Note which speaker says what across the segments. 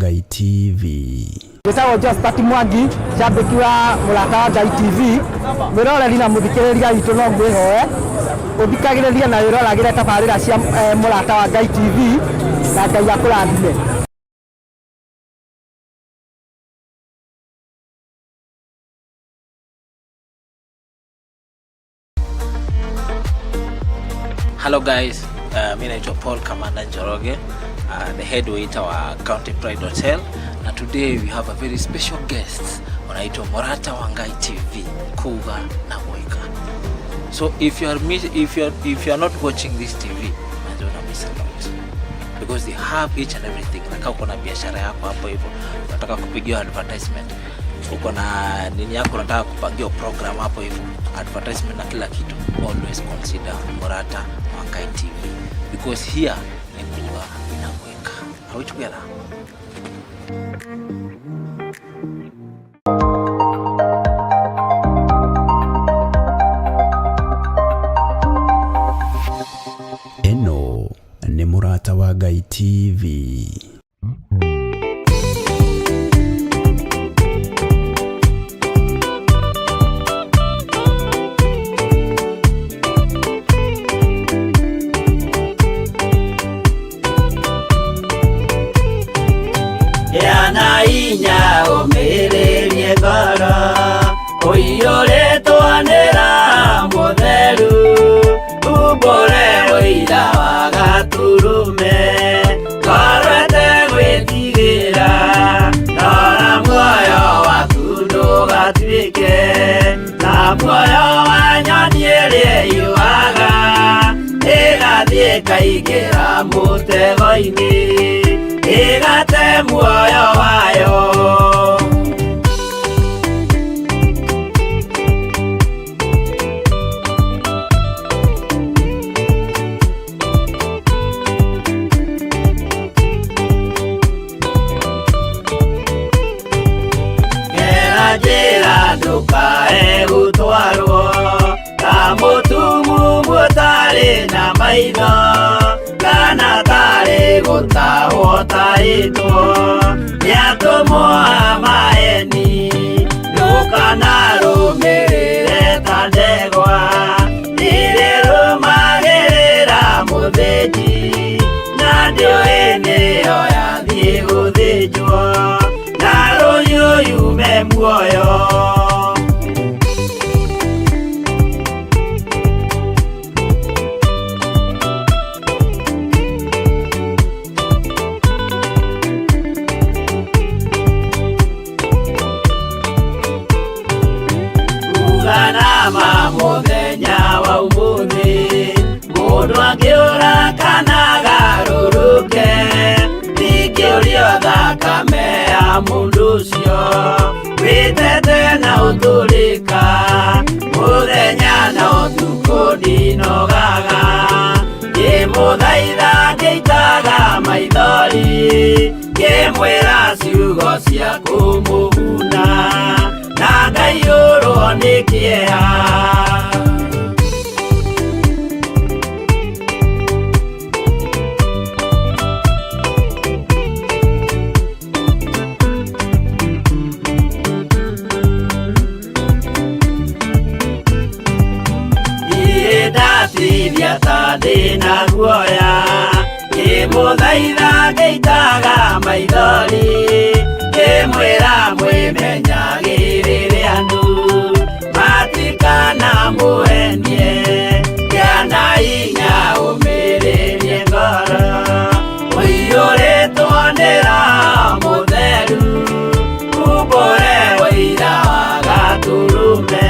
Speaker 1: Ngai TV.
Speaker 2: Njĩtagwo Josephat Mwangi, njambĩki wa Mũrata wa Ngai TV. Mwĩroreri na mũthikĩrĩria witũ no ngwĩhoe ũthikagĩrĩrie na wĩroragĩre tabarĩra cia Mũrata wa Ngai TV na Ngai akũrathime.
Speaker 3: Hello guys, mi naitwa Paul Kamanda Njoroge, the head waiter wa County Pride Hotel, na today we have a very special guest wanaitwa Mũrata wa Ngai TV, Kuga na Gwĩka. So if you are miss, if you are not watching this TV, manze una miss a lot because they have each and everything. Na kama uko na biashara yako hapo hivyo, unataka kupigiwa advertisement, uko na nini yako, unataka kupangiwa program hapo hivyo, advertisement na kila kitu, always consider Mũrata wa Ngai TV because here ni kuga na gwĩka. Are we together?
Speaker 1: Ĩno nĩ Mũrata wa Ngai TV.
Speaker 4: Gĩa na hinya ũmĩrĩrie ngoro ũiyũrĩtwo nĩ Roho Mũtheru, umbũre ũira wa Gatũrũme, ngoro ĩtegwĩtigĩra, rora muoyo waku ndũgatuĩke ta muoyo wa nyoni ĩrĩa ĩũaga, ĩgathiĩ ĩkaingĩra mũtego-inĩ, ĩgate muoyo wayo. Gera njĩra ndũkae gũtwarwo ta mũtumumu ũtarĩ na maitho, kana tarĩ gũtahwo tarĩtwo nĩ atũmwo a maeni, ndũkanarũmĩrĩre ta ndegwa ĩrĩrũmagĩrĩra mũthĩnji, na ndĩũĩ nĩyo yathiĩ gũthĩnjwo, na rũhiũ yume muoyo. Uga nama mũthenya wa ũmũthĩ, mũndũ angĩũra kana agarũrũke, ndingĩũrio thakame ya mũndũ ũcio, wĩtete na ũtũrĩka, mũthenya na ũtukũ ndinogaga, ngĩmũthaitha ngĩitaga maithori, ngĩmwĩra ciugo cia kũmũguna, na ngaiyũrwo nĩ kĩeha. Niĩ ndatithia ta ndĩna guoya, ngĩmũthaitha ngĩitaga maithori, ngĩmwĩra mwĩmenyagĩrĩre andũ matikanamũhenie, gĩa na hinya ũmĩrĩrie ngoro, ũiyũrĩtwo nĩ Roho Mũtheru, umbũre ũira wa Gatũrũme,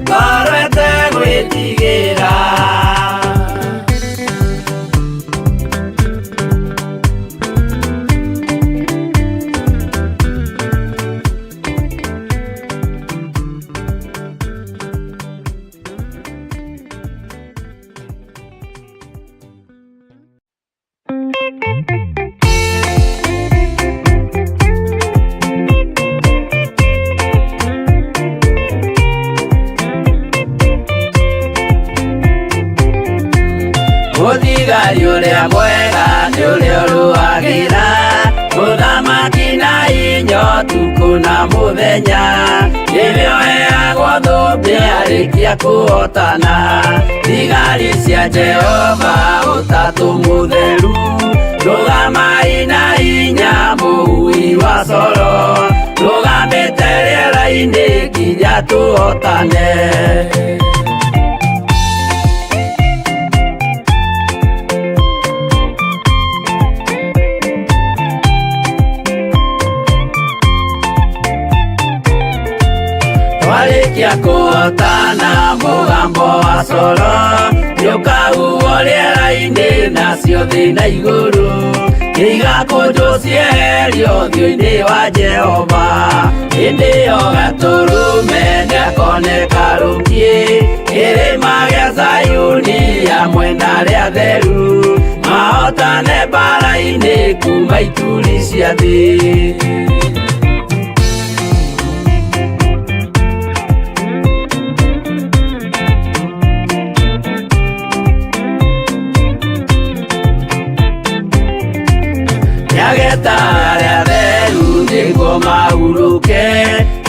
Speaker 4: ngoro ĩtegwĩtigĩra. Mũthigari ũrĩa mwega nĩ ũrĩa ũrũagĩra mũthamaki. ũtukũ na mũthenya nĩwe ũheagwo thũmbĩ arĩkia kũhotana thigari cia Jehova ũtatũ mũtheru rũgamai na hinya mũhui wa coro rũgamĩte rĩera-inĩ nginya tũhotane. Twarĩkia kũhotana mũgambo wa coro nĩũkahuhwo rĩera-inĩ nacio thĩ na igũrũ igakũnjwo cieherio ũthiũ-inĩ wa Jehova hĩndĩ ĩyo gatũrũme nĩakoneka rũkiĩ kĩrĩma gĩa Zayuni hamwe na arĩa atheru mahotane mbara-inĩ kuma ituri cia thĩ. Nĩageta arĩa atheru nĩguo mahurũke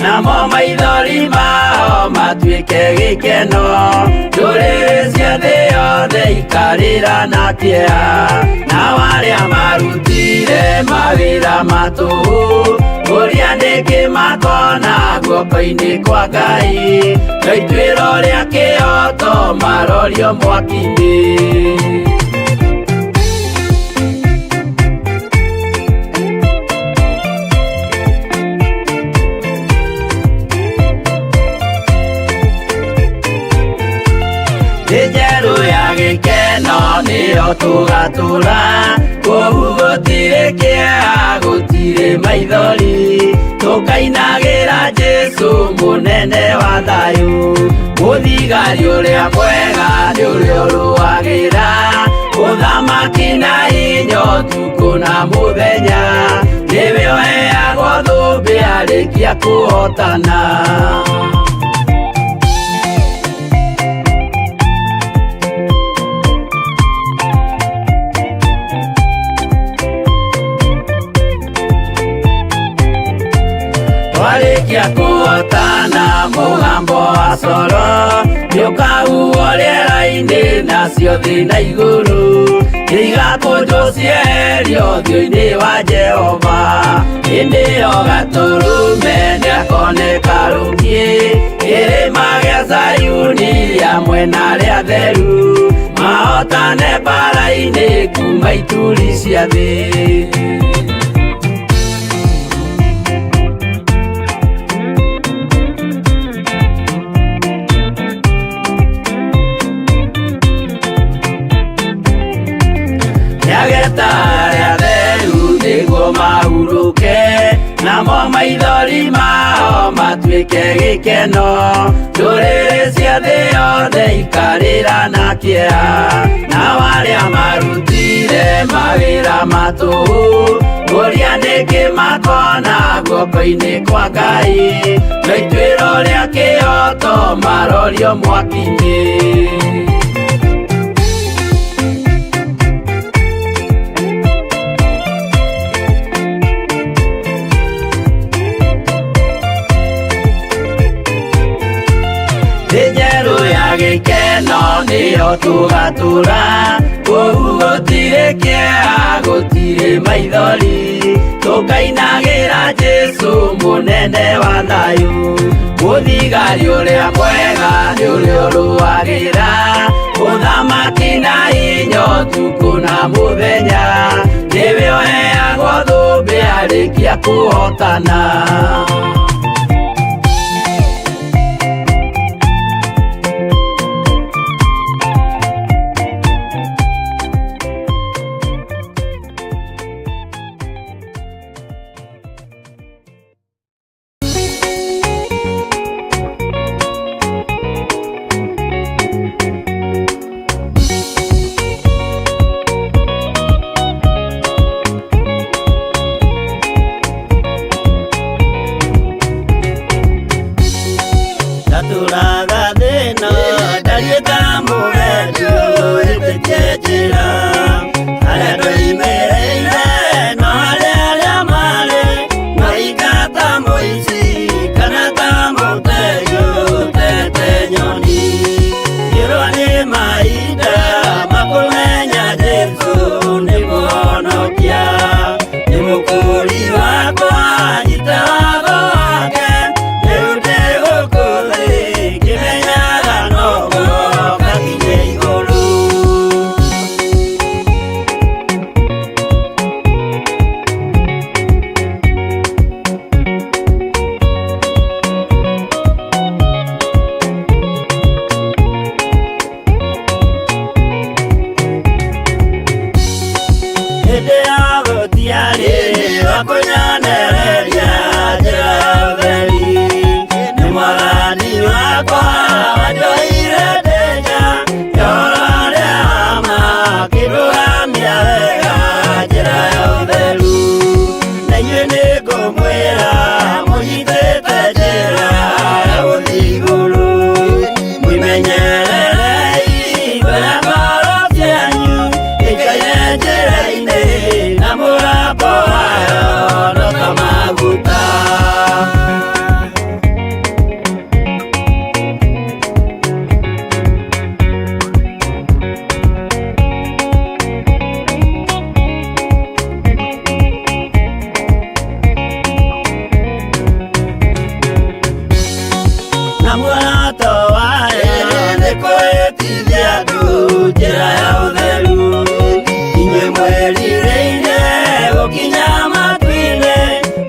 Speaker 4: namo maithori mao matuĩke gĩkeno ndũrĩrĩ cia thĩ yothe ikarĩra na kĩeha nao arĩa marutire mawĩra ma tũhũ ũrĩa nĩkĩ makona guoko-inĩ kwa Ngai no ituĩro rĩa kĩhooto marorio mwaki-inĩ. Thĩ njerũ ya gĩkeno nĩyo tũgatũra kũu gũtirĩ kĩeha gũtirĩ maithori tũkainagĩra Jesũ mũnene wa thayũ mũthigari ũrĩa mwega nĩ ũrĩa ũrũagĩra ũthamaki na hinya ũtukũ na mũthenya nĩwe ũheagwo thũmbĩ arĩkia kũhotana. Twarĩkia kũhotana mũgambo wa coro nĩũkahuhwo rĩera-inĩ nacio thĩ na igũrũ igakũnjwo cieherio ũthiũ-inĩ wa Jehova hĩndĩ ĩyo gatũrũme nĩakoneka rũkiĩ kĩrĩma gĩa Zayuni hamwe na arĩa atheru mahotane mbara-inĩ kuma ituri cia thĩ. Nĩageta arĩa atheru nĩguo mahurũke namo maithori mao matuĩke gĩkeno ndũrĩrĩ cia thĩ yothe ikarĩra na kĩeha nao arĩa marutire mawĩra ma tũhũ ũrĩa nĩkĩ makona guoko-inĩ kwa Ngai no ituĩro rĩa kĩhooto marorio mwaki-inĩ. Thĩ njerũ ya gĩkeno nĩyo tũgatũra kũu gũtirĩ kĩeha gũtirĩ maithori tũkainagĩra Jesũ mũnene wa thayũ mũthigari ũrĩa mwega nĩ ũrĩa ũrũagĩra ũthamaki na hinya ũtukũ na mũthenya nĩwe ũheagwo thũmbĩ arĩkia kũhotana. Wakwa nyita watho wake rĩu ndĩ gũkũ thĩ ngĩmenyaga noguo ngakinye igũrũ. Hĩndĩ ya gũtiarĩ wa kũnyonereria njĩra ya ũtheri nĩ mwathani wakwa wanjoire ndĩ nja ya ũrĩa wa ma akĩndũgamia wega njĩra ya ũtheru na inyuĩ nĩngũmwĩra mũnyitĩte njĩra ya gũthiĩ igũrũ mwĩmenyererei ngoro ngoro cianyu ikaire njĩra-inĩ na mũgambo wayo no ta maguta. Na muoroto wayo nĩ kwĩtithia andũ njĩra ya ũtheru inyuĩ mwĩrirĩire gũkinya matu-inĩ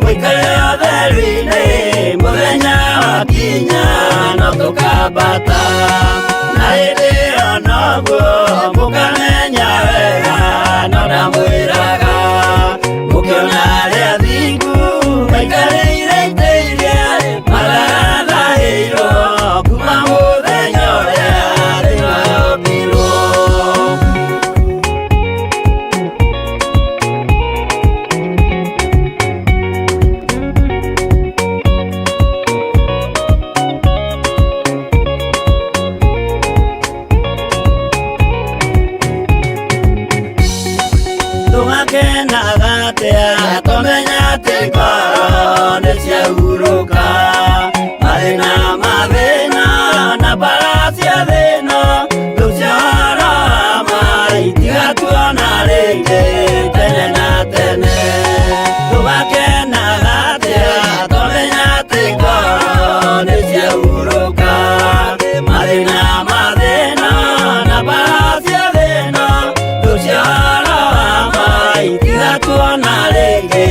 Speaker 4: mũikare ũtheru-inĩ mũthenya wakinya no tũkambata na hĩndĩ ĩyo noguo mũkamenya wega no ndamwĩraga mũkĩona arĩa athingu maikarĩire itĩ iria matarathahĩirwo kuma mũthenya ũrĩa thĩ yombirwo. Tũgakenaga atĩa tũmenya atĩ ngoro nĩ ciahurũka mathĩna mathĩna na mbara cia thĩna rĩu cia ũhoro wa ma itigatuona rĩngĩ tene na tene. Tũgakenaga atĩa tũmenya atĩ ngoro nĩ ciahurũka mathĩna mathĩna na mbara cia thĩna rĩu cia ũhoro wa ma itigatuona rĩngĩ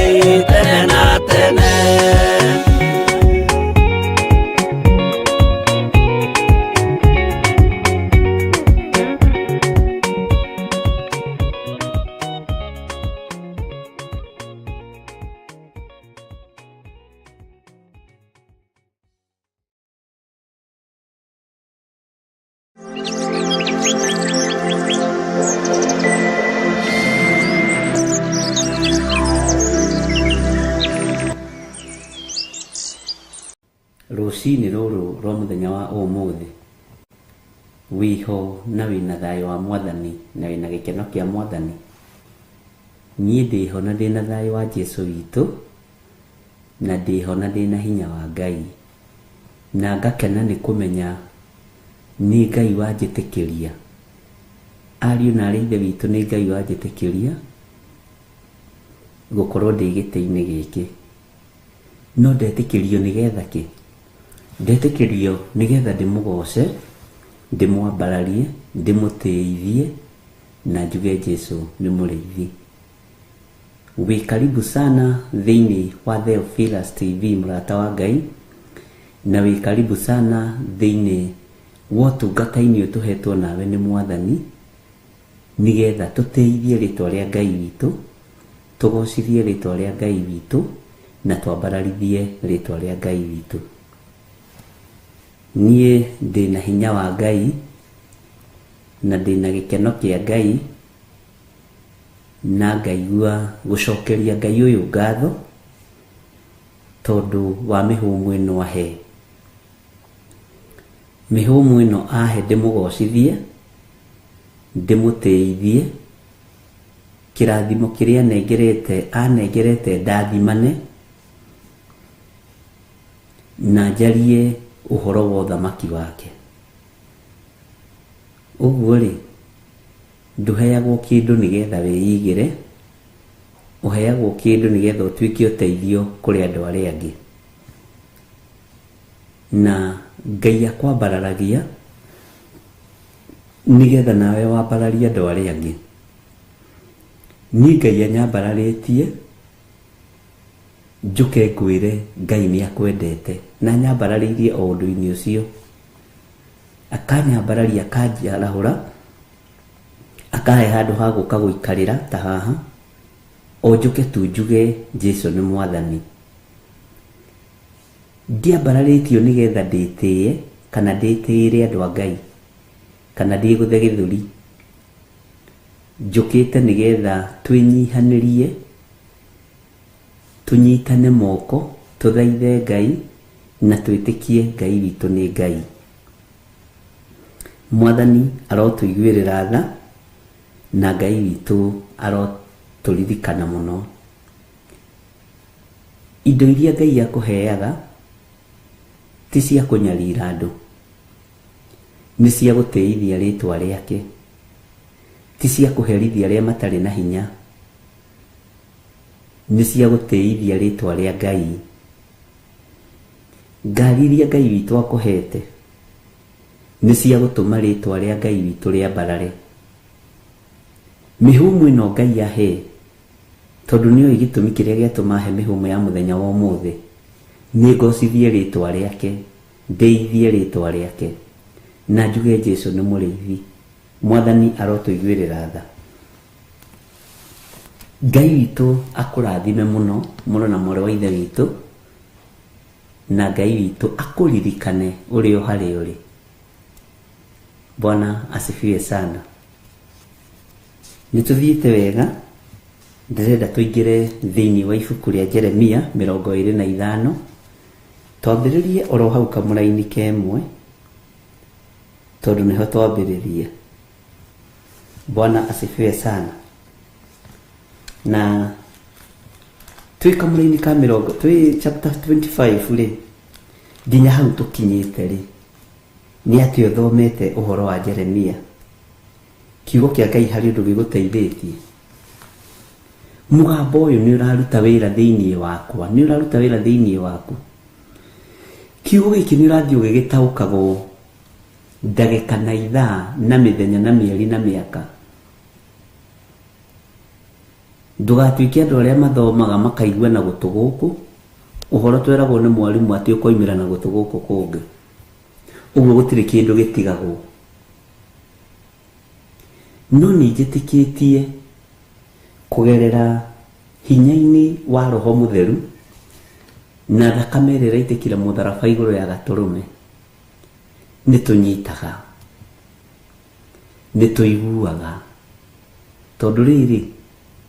Speaker 4: tene na tene.
Speaker 5: Rũcinĩ rũrũ rwa mũthenya wa ũmũthĩ wĩho na wĩna thayũ wa mwathani na wĩna gĩkeno kĩa mwathani. Niĩ ndĩho na ndĩna thayũ wa Jesũ witũ na ndĩho na ndĩna hinya wa Ngai na ngakena nĩ kũmenya nĩ Ngai wanjĩtĩkĩria. Ariũ na arĩ ithe witũ nĩ Ngai wanjĩtĩkĩria gũkorwo ndĩ gĩtĩ-inĩ gĩkĩ. No ndetĩkĩrio nĩgetha kĩ? Ndetĩkĩrio nĩgetha ndĩmũgoce, ndĩmwambararie, ndĩmũtĩithie na njuge Jesũ nĩ mũrĩithi. Wĩ karibu sana thĩinĩ wa Theophilus TV mũrata wa Ngai, na wĩ karibu sana thĩinĩ wa ũtungata-inĩ ũyũ tũhetwo nawe nĩ mwathani nĩgetha tũtĩithie rĩtwa rĩa Ngai witũ, tũgocithie rĩtwa rĩa Ngai witũ na twambararithie rĩtwa rĩa Ngai witũ. Niĩ ndĩna hinya wa Ngai na ndĩna gĩkeno kĩa Ngai na ngaigua gũcokeria Ngai ũyũ ngatho tondũ wa mĩhũmũ ĩno ahe. Mĩhũmũ ĩno ahe ndĩmũgocithie, ndĩmũtĩithie, kĩrathimo kĩrĩa anengerete anengerete ndathimane na njarie ũhoro wa ũthamaki wake. Ũguo rĩ, ndũheagwo kĩndũ nĩgetha wĩigĩre, Ũheagwo kĩndũ nĩgetha ũtuĩke ũteithio kũrĩ andũ arĩa angĩ. Na Ngai akwambararagia nĩgetha nawe wambararie andũ arĩa angĩ. Niĩ Ngai anyambararĩtie njũke ngwĩre Ngai nĩ akwendete na anyambararĩirie o ũndũ-inĩ ũcio. Akanyambararia akanjarahũra akahe handũ ha gũka gũikarĩra ta haha o njũke tu njuge Jesu nĩ mwathani. Ndiambararĩtio nĩgetha ndĩtĩe kana ndĩtĩĩre andũ a Ngai kana ndĩgũthe gĩthũri. Njũkĩte nĩgetha twĩnyihanĩrie, tũnyitane moko, tũthaithe Ngai na twĩtĩkie Ngai witũ nĩ Ngai. Mwathani arotũiguĩrĩra tha na Ngai witũ arotũririkana mũno. Indo iria Ngai akũheaga ti cia kũnyarira andũ, nĩ cia gũtĩithia rĩtwa rĩake, ti cia kũherithia arĩa matarĩ na hinya, nĩ cia gũtĩithia rĩtwa rĩa Ngai. Ngari iria Ngai witũ akũhete nĩ cia gũtũma rĩtwa rĩa Ngai witũ rĩambarare. Mĩhũmũ ĩno Ngai ahe, tondũ nĩoĩ gĩtũmi kĩrĩa gĩatũma ahe mĩhũmũ ya mũthenya wa ũmũthĩ, nĩ ngocithie rĩtwa rĩake, ndĩithie rĩtwa rĩake, na njuge Jesu nĩ mũrĩithi. Mwathani arotũiguĩrĩra tha. Ngai witũ akũrathime mũno mũno na mwarĩ wa ithe witũ, na Ngai witũ akũririkane ũrĩ o harĩa ũrĩ. Bwana asifiwe sana. Nĩ tũthiĩte wega, ndĩrenda tũingĩre thĩinĩ wa ibuku rĩa Jeremia 25, twambĩrĩrie oro hau kamũraini kemwe, tondũ nĩho twambĩrĩria. Bwana asifiwe sana. Na twĩ kamũraini ka mĩrongo, twĩ chapter 25 rĩ, nginya hau tũkinyĩte rĩ, nĩ atĩ ũthomete ũhoro wa Jeremia. Kiugo kĩa Ngai harĩ ũndũ gĩgũteithĩtie. Mũgambo ũyũ nĩ ũraruta wĩra thĩinĩ wakwa, nĩ ũraruta wĩra thĩinĩ waku. Kiugo gĩkĩ nĩ ũrathiĩ ũgĩgĩtaũkagwo ndagĩka na ithaa na mĩthenya na mĩeri na mĩaka. Ndũgatuĩke andũ arĩa mathomaga makaigua na gũtũ gũkũ, ũhoro tweragwo nĩ mwarimũ atĩ ũkoimĩra na gũtũ gũkũ kũngĩ. Ũguo gũtirĩ kĩndũ gĩtigagwo. No nĩ njĩtĩkĩtie kũgerera hinya-inĩ wa Roho Mũtheru na thakame ĩrĩa ĩraitĩkire mũtharaba igũrũ ya gatũrũme, nĩ tũnyitaga, nĩ tũiguaga, tondũ rĩrĩ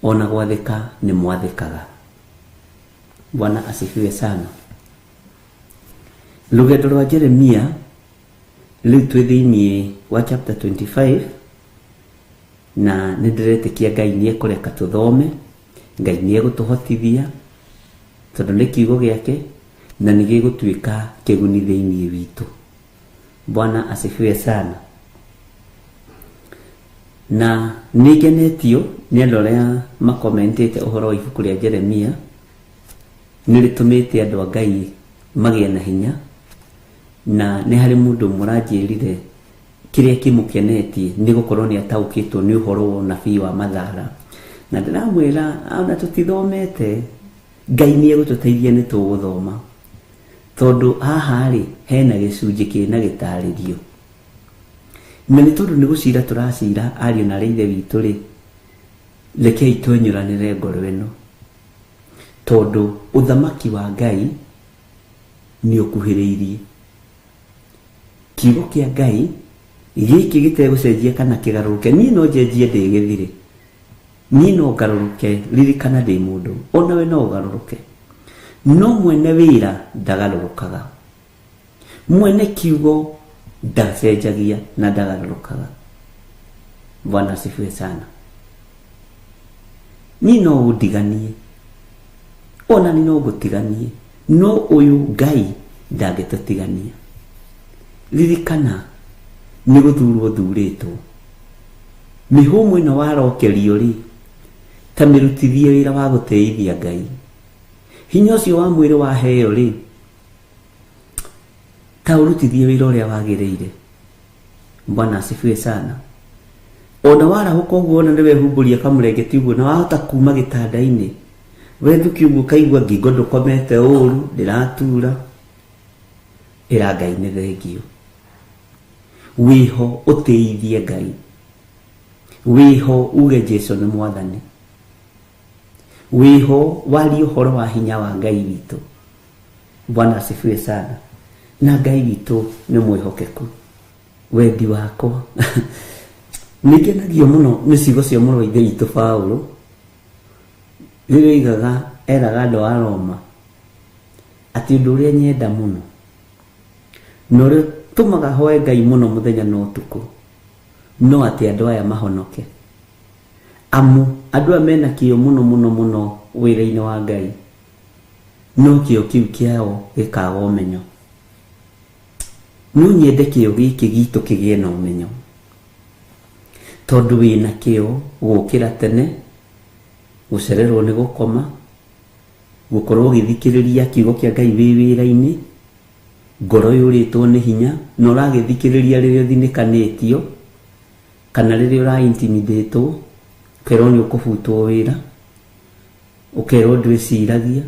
Speaker 5: ona gwathĩka nĩ mwathĩkaga. Bwana asifiwe sana. Rũgendo rwa Jeremia rĩu twĩ thĩinĩ wa chapter 25, na nĩ ndĩretĩkia Ngai nĩ ekũreka tũthome, Ngai nĩ egũtũhotithia, tondũ nĩ kiugo gĩake na nĩ gĩgũtuĩka kĩguni thĩinĩ witũ. Bwana asifiwe sana. Na nĩ ngenetio nĩ andũ arĩa makomentĩte ũhoro wa ibuku rĩa Jeremia, nĩ rĩtũmĩte andũ a Ngai magĩe na hinya, na nĩ harĩ mũndũ mũranjĩrire kĩrĩa kĩmũkenetie nĩ gũkorwo nĩ ataũkĩtwo nĩ ũhoro wa ũnabii wa Mathara. Na ndĩramwĩra ona tũtithomete, Ngai nĩ egũtũteithia nĩ tũgũthoma, tondũ haha rĩ hena gĩcunjĩ kĩna gĩtarĩrio. Na nĩ tondũ nĩ gũcira tũracira ariũ na arĩa ithe witũ rĩ, rekei twenyũranĩre ngoro ĩno, tondũ ũthamaki wa Ngai nĩ ũkuhĩrĩirie. Kiugo kĩa Ngai gĩkĩ gĩtegũcenjia kana kĩgarũrũke, niĩ no njenjie ndĩ gĩthirĩ, niĩ no ngarũrũke, ririkana ndĩ mũndũ, onawe no ũgarũrũke, no mwene wĩra ndagarũrũkaga, mwene kiugo ndacenjagia na ndagarũrũkaga. Bwana asifiwe sana. Niĩ no ũndiganie, ona niĩ no ngũtiganie, no ũyũ Ngai ndangĩtũtigania. Ririkana nĩ gũthurwo thurĩtwo. Mĩhũmũ ĩno warokerio rĩ, Ta mĩrutithie wĩra wa gũtĩithia Ngai. Hinya ũcio wa mwĩrĩ waheo rĩ, ta ũrutithie wĩra ũrĩa wagĩrĩire. Bwana asifiwe sana. Ona warahũka ũguo ona nĩ wehumbũria kamũrengeti ũguo na wahota kuma gĩtanda-inĩ, wethukia ũguo ũkaigua ngingo ndũkomete ũru, ndĩratura, ĩra Ngai nĩ thengio. Wĩho ũtĩithie Ngai, wĩho uge Jesu nĩ mwathani, wĩho warie ũhoro wa hinya wa Ngai witũ. Bwana asifiwe sana. Na Ngai witũ nĩ mwĩhokeku. Wendi wakwa nĩngenagio mũno nĩ ciugo cia mũrũ wa ithe witũ Paulo rĩrĩa oigaga, eraga andũ a Roma atĩ ũndũ ũrĩa nyenda mũno na ũrĩa ũtũmaga hoe Ngai mũno mũthenya na ũtukũ no atĩ andũ aya mahonoke. Amu andũ aya mena kĩyo mũno mũno mũno wĩra-inĩ wa Ngai, no kĩyo kĩu kĩao gĩkaga ũmenyo. No nyende kĩyo gĩkĩ gitũ kĩgĩe na ũmenyo, tondũ wĩna kĩyo gũkĩra tene, gũcererwo nĩ gũkoma, gũkorwo ũgĩthikĩrĩria kiugo kĩa Ngai wĩ wĩra-inĩ, ngoro yũrĩtwo nĩ hinya, na ũragĩthikĩrĩria rĩrĩa ũthinĩkanĩtio kana rĩrĩa ũra-intimidatwo, ũkerwo nĩ ũkũbutwo wĩra, ũkerwo ndwĩciragia,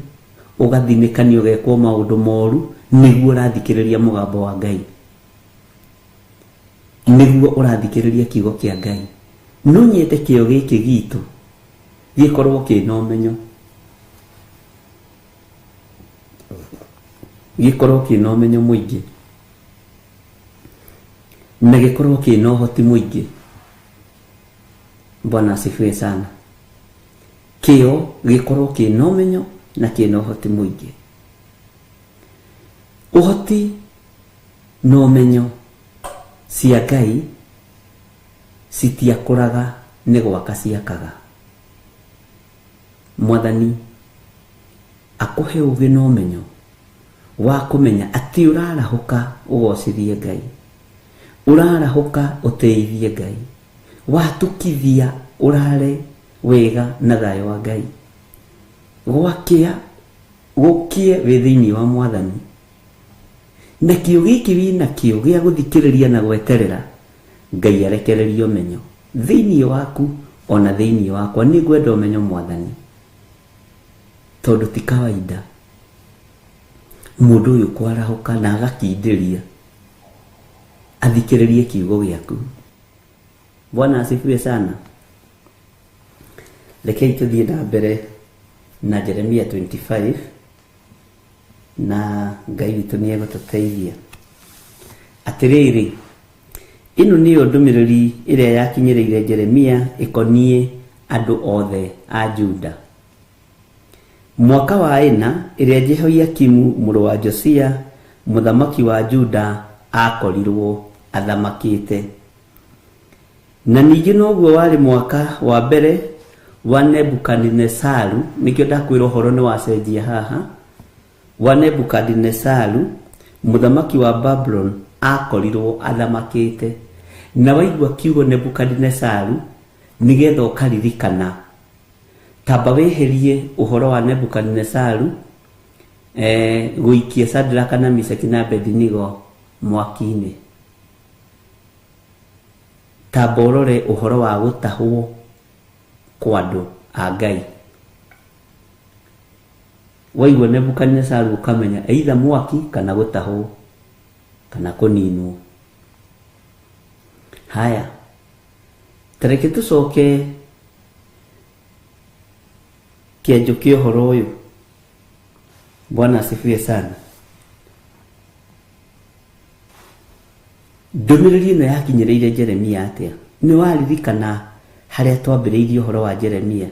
Speaker 5: ũgathinĩkanio ũgekwo maũndũ moru, nĩguo ũrathikĩrĩria mũgambo wa Ngai, nĩguo ũrathikĩrĩria kiugo kĩa Ngai. No nyende kĩyo gĩkĩ gitũ gĩkorwo kĩna ũmenyo, gĩkorwo kĩna ũmenyo mũingĩ, na gĩkorwo kĩna ũhoti mũingĩ. Bwana asifiwe sana. Kĩyo gĩkorwo kĩna ũmenyo na kĩna ũhoti mũingĩ. Ũhoti na ũmenyo cia Ngai citiakũraga, nĩ gwaka ciakaga. Mwathani akũhe ũgĩ na ũmenyo wa kũmenya atĩ ũrarahũka ũgocithie Ngai, ũrarahũka ũtĩithie Ngai, watukithia ũrare wega na thayũ wa Ngai, gwakĩa gũkie wĩ thĩinĩ wa Mwathani. Na kĩo gĩkĩ wĩna kĩo gĩa gũthikĩrĩria na gweterera Ngai arekererie ũmenyo thĩinĩ waku ona thĩinĩ wakwa. Nĩ ngwenda ũmenyo Mwathani, tondũ ti kawaida mũndũ ũyũ kwarahũka na agakindĩria athikĩrĩrie kiugo gĩaku. Bwana asifiwe sana. Rekei tũthiĩ na mbere na Jeremia 25, na Ngai witũ nĩ egũtũteithia. Atĩrĩrĩ, ĩno nĩyo ndũmĩrĩri ĩrĩa yakinyĩrĩire Jeremia ĩkoniĩ andũ othe a Juda. Mwaka wa 4 ĩrĩa Jehoiakimu mũrũ wa Josia mũthamaki wa Juda akorirwo athamakĩte. Na ningĩ noguo warĩ mwaka wa mbere wa Nebukadinesaru, nĩkĩo ndakwĩra ũhoro nĩ wacenjia haha, wa Nebukadinesaru mũthamaki wa Babulon akorirwo athamakĩte. Na waigua kiugo Nebukadinesaru nĩgetha ũkaririkana, tamba wĩhĩrie ũhoro wa Nebukadinesaru gũikia Sadraka na Meshaki na Abednego mwaki-inĩ. Tamba ũrore ũhoro wa gũtahwo kwa andũ a Ngai. Waigua Nebukadinesaru ũkamenya either mwaki kana gũtahwo kana kũninwo. Haya, tareke tũcoke kĩanjo kĩa ũhoro ũyũ. Bwana asifiwe sana. Ndũmĩrĩri ĩno yakinyĩrĩire Jeremia atĩa? Nĩ waririkana harĩa twambĩrĩirie ũhoro wa Jeremia?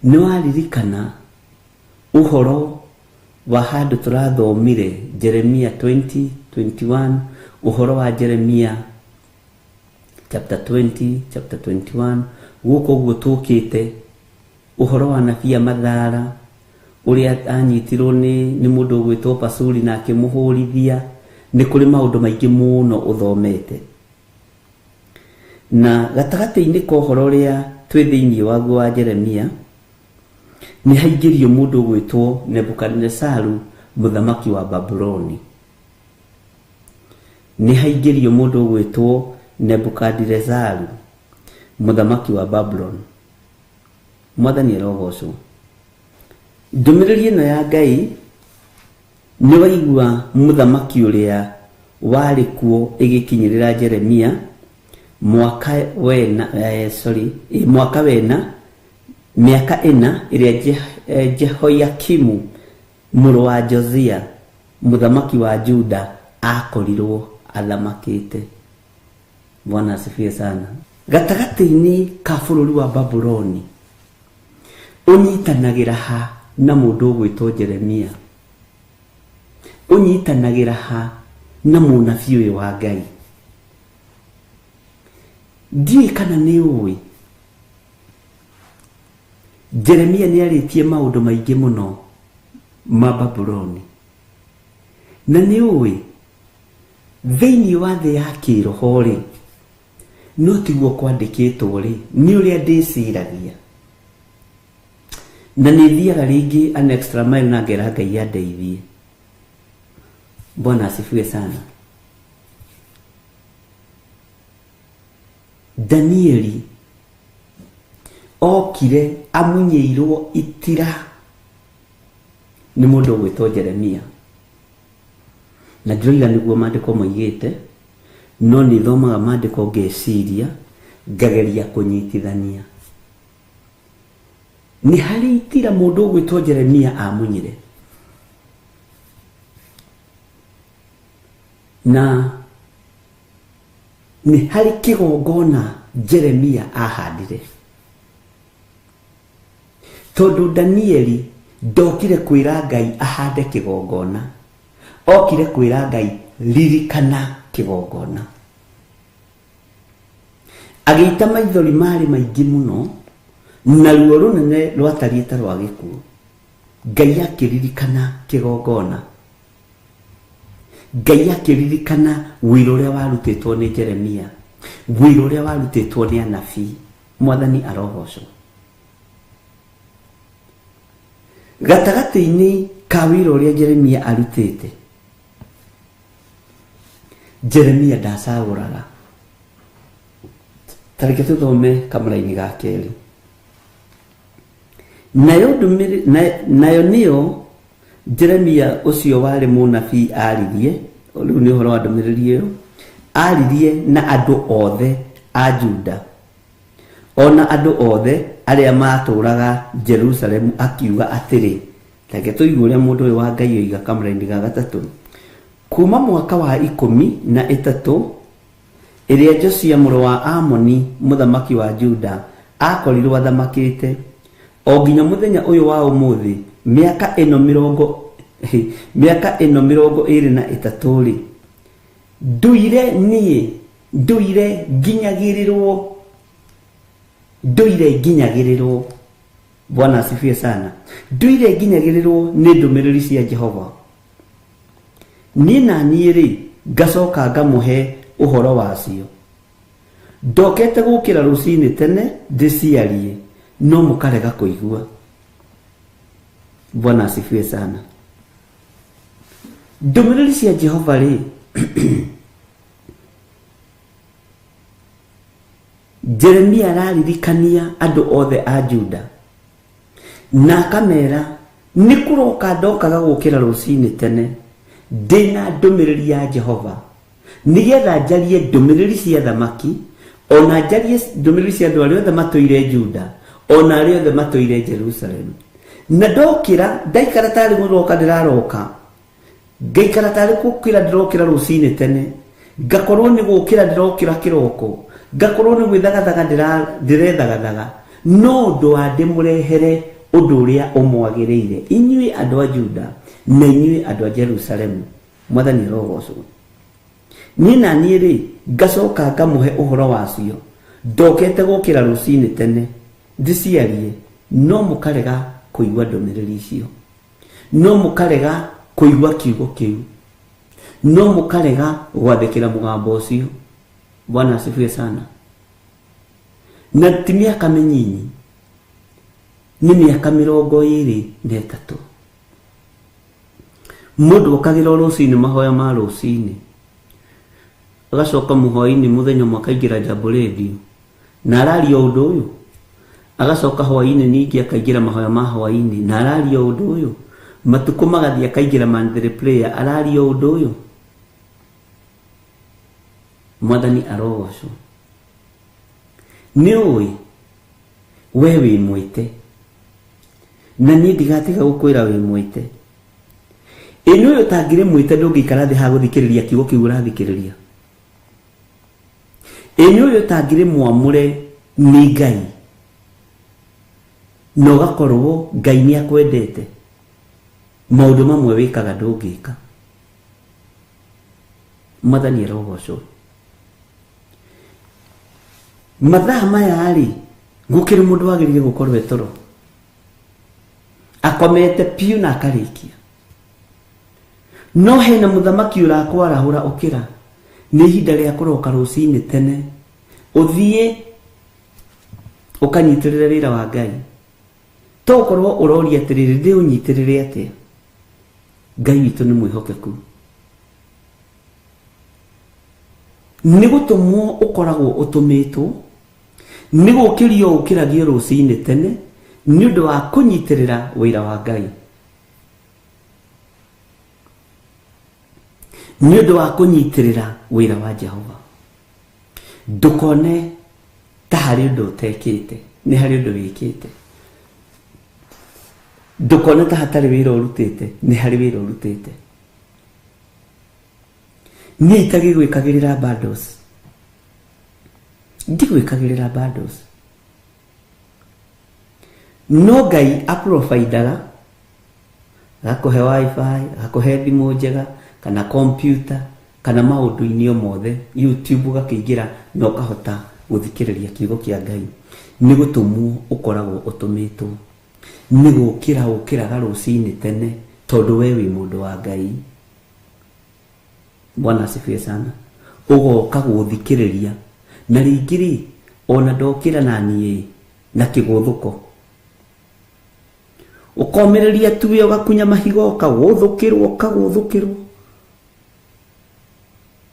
Speaker 5: Nĩ waririkana ũhoro wa handũ tũrathomire Jeremia 20:21, ũhoro wa Jeremia chapter 20, chapter 21, gũkũ ũguo tũkĩte ũhoro wa nabii Mathara ũrĩa anyitirwo nĩ mũndũ ũgwĩtwo Pasuri na akĩmũhũrithia. Nĩ kũrĩ maũndũ maingĩ mũno ũthomete. Na gatagatĩ-inĩ ka ũhoro ũrĩa twĩ thĩinĩ waguo wa Jeremia, nĩ haingĩrio mũndũ ũgwĩtwo Nebukadinesaru mũthamaki wa Babuloni. Nĩ haingĩrio mũndũ ũgwĩtwo Nebukadinesaru mũthamaki wa Babuloni. Mwathani arogocwo. Ndũmĩrĩri ĩno ya Ngai nĩ waigua mũthamaki ũrĩa warĩ kuo ĩgĩkinyĩrĩra Jeremia mwaka wena mwaka wena mĩaka ĩna ĩrĩa Jehoiakimu mũrũ wa Josia mũthamaki wa Juda akorirwo athamakĩte. Bwana asifiwe sana. Gatagatĩ-inĩ ka bũrũri wa Babuloni ũnyitanagĩra ha na mũndũ ũgwĩtwo Jeremia, ũnyitanagĩra ha na mũnabii ũyũ wa Ngai. Ndiũĩ kana nĩ ũĩ Jeremia nĩ arĩtie maũndũ maingĩ mũno ma Babuloni, na nĩ ũĩ thĩinĩ wa thĩ ya kĩroho rĩ, no tiguo kwandĩkĩtwo rĩ, nĩ ũrĩa ndĩciragia na nĩ thiaga rĩngĩ an extra mile na ngera Ngai andeithie. Bwana asifiwe sana. Danieli okire amunyĩirwo itira nĩ mũndũ ũgwĩtwo Jeremia, na ndĩroiga nĩguo maandĩko moigĩte, no nĩ thomaga maandĩko ngeciria ngageria kũnyitithania. Nĩ harĩ itira mũndũ ũgwĩtwo Jeremia amunyire, na nĩ harĩ kĩgongona Jeremia ahandire, tondũ Danieli ndokire kwĩra Ngai ahande kĩgongona, okire kwĩra Ngai ririkana kĩgongona. Agĩita maithori marĩ maingĩ mũno na ruo rũnene rwatariĩ ta rwa gĩkuũ. Ngai akĩririkana kĩgongona, Ngai akĩririkana wĩra ũrĩa warutĩtwo nĩ Jeremia, wĩra ũrĩa warutĩtwo nĩ anabii. Mwathani arogocwo. Gatagatĩ-inĩ ka wĩra ũrĩa Jeremia arutĩte, Jeremia ndacagũraga. Ta reke tũthome kamũraini ga kerĩ. Nayo nĩyo Jeremia ũcio warĩ mũnabii aririe, rĩu nĩ ũhoro wa ndũmĩrĩri ĩyo, aririe na andũ othe a Juda ona andũ othe arĩa matũũraga Jerusalemu, akiuga atĩrĩ. Reke tũigue ũrĩa mũndũ ũyũ wa Ngai oiga kamũraini ga gatatũ. Kuma mwaka wa 13 ĩrĩa Josia mũrũ wa Amoni mũthamaki wa Juda akorirwo athamakĩte, o nginya mũthenya ũyũ wa ũmũthĩ, mĩaka ĩno 23 rĩ, nduire niĩ, nduire nginyagĩrĩrwo. Bwana asifiwe sana. Nduire nginyagĩrĩrwo nĩ ndũmĩrĩri cia Jehova. Niĩ na niĩ rĩ, ngacoka ngamũhe ũhoro wacio. Ndokete gũkĩra rũcinĩ tene ndĩciarie, no mũkarega kũigua. Bwana asifiwe sana. Ndũmĩrĩri cia Jehova rĩ, Jeremia araririkania andũ othe a Juda na akamera nĩ kũroka ndokaga gũkĩra rũcinĩ tene ndĩna ndũmĩrĩri ya Jehova, nĩgetha njarie ndũmĩrĩri cia thamaki, ona njarie ndũmĩrĩri cia andũ arĩa othe matũire Juda, ona arĩa othe matũire Jerusalemu. Na ndokĩra ndaikara tarĩ gũroka ndĩraroka, ngaikara tarĩ gũkĩra ndĩrokĩra rũcinĩ tene, ngakorwo nĩ gũkĩra ndĩrokĩra kĩroko, ngakorwo nĩ gwĩthagathaga ndĩrethagathaga, no ũndũ wa ndĩmũrehere ũndũ ũrĩa ũmwagĩrĩire inyuĩ andũ a Juda na inyuĩ andũ a Jerusalemu. Mwathani arogocwo. Niĩ na niĩ rĩ, ngacoka ngamũhe ũhoro wacio. Ndokete gũkĩra rũcinĩ tene ndĩciarie, no mũkarega kũigua ndũmĩrĩri icio, no mũkarega kũigua kiugo kĩu, no mũkarega gwathĩkĩra mũgambo ũcio. Bwana asifiwe sana. Na ti mĩaka mĩnyinyi, nĩ mĩaka 23. Mũndũ okagĩra o rũcinĩ mahoya ma rũcinĩ, agacoka mũhwaĩ-inĩ mũthenya ũmwe akaingĩra Jambo Radio na araria ũndũ ũyũ, agacoka hwaĩ-inĩ ningĩ akaingĩra mahoya ma hwaĩ-inĩ na araria ũndũ ũyũ, matukũ magathiĩ akaingĩra Monthly Prayer araria ũndũ ũyũ. Mwathani arogocwo. Nĩ ũĩ we wĩ mwĩte, na niĩ ndigatiga gũkwĩra wĩ mwĩte. Ĩ nĩ ũyũ ũtangĩrĩ mwĩte ndũngĩikara thĩ ha gũthikĩrĩria kiugo kĩu ũrathikĩrĩria. Ĩ nĩ ũyũ ũtangĩrĩ mwamũre nĩ Ngai, na ũgakorwo Ngai nĩ akwendete, maũndũ mamwe wĩkaga ndũngĩka. Mwathani arogocwo. Mathaa maya rĩ, gũkĩrĩ mũndũ wagĩrĩire gũkorwo e toro, akomete piũ na akarĩkia. No hena mũthamaki ũrakwarahũra ũkĩra, nĩ ihinda rĩa kũroka rũcinĩ tene, ũthiĩ ũkanyitĩrĩre wĩra wa Ngai. To ũkorwo ũroria atĩrĩrĩ, ndĩũnyitĩrĩre atĩa? Ngai witũ nĩ mwĩhokeku. Nĩ gũtũmwo ũkoragwo ũtũmĩtwo, nĩ gũkĩrio ũkĩragio rũcinĩ tene nĩ ũndũ wa kũnyitĩrĩra wĩra wa Ngai, nĩ ũndũ wa kũnyitĩrĩra wĩra wa Jehova. Ndũkone ta harĩ ũndũ ũtekĩte, nĩ harĩ ũndũ wĩkĩte. Ndũkone ta hatarĩ wĩra ũrutĩte, nĩ harĩ wĩra ũrutĩte. Niĩ itagĩgwĩkagĩrĩra bundles, ndigwĩkagĩrĩra bundles, no Ngai aprovidaga, agakũhe wifi, agakũhe thimũ njega kana computer kana maũndũ-inĩ o mothe, YouTube ũgakĩingĩra na ũkahota gũthikĩrĩria kiugo kĩa Ngai. Nĩ gũtũmwo ũkoragwo ũtũmĩtwo, nĩ gũkĩra ũkĩraga rũcinĩ tene tondũ we wĩ mũndũ wa Ngai. Bwana asifiwe sana. Ũgoka gũthikĩrĩria, na rĩngĩ rĩ, ona ndokĩra na niĩ na kĩgũthũko, ũkomĩrĩria tuwe ũgakunya mahiga ũkagũthũkĩrwo ũkagũthũkĩrwo.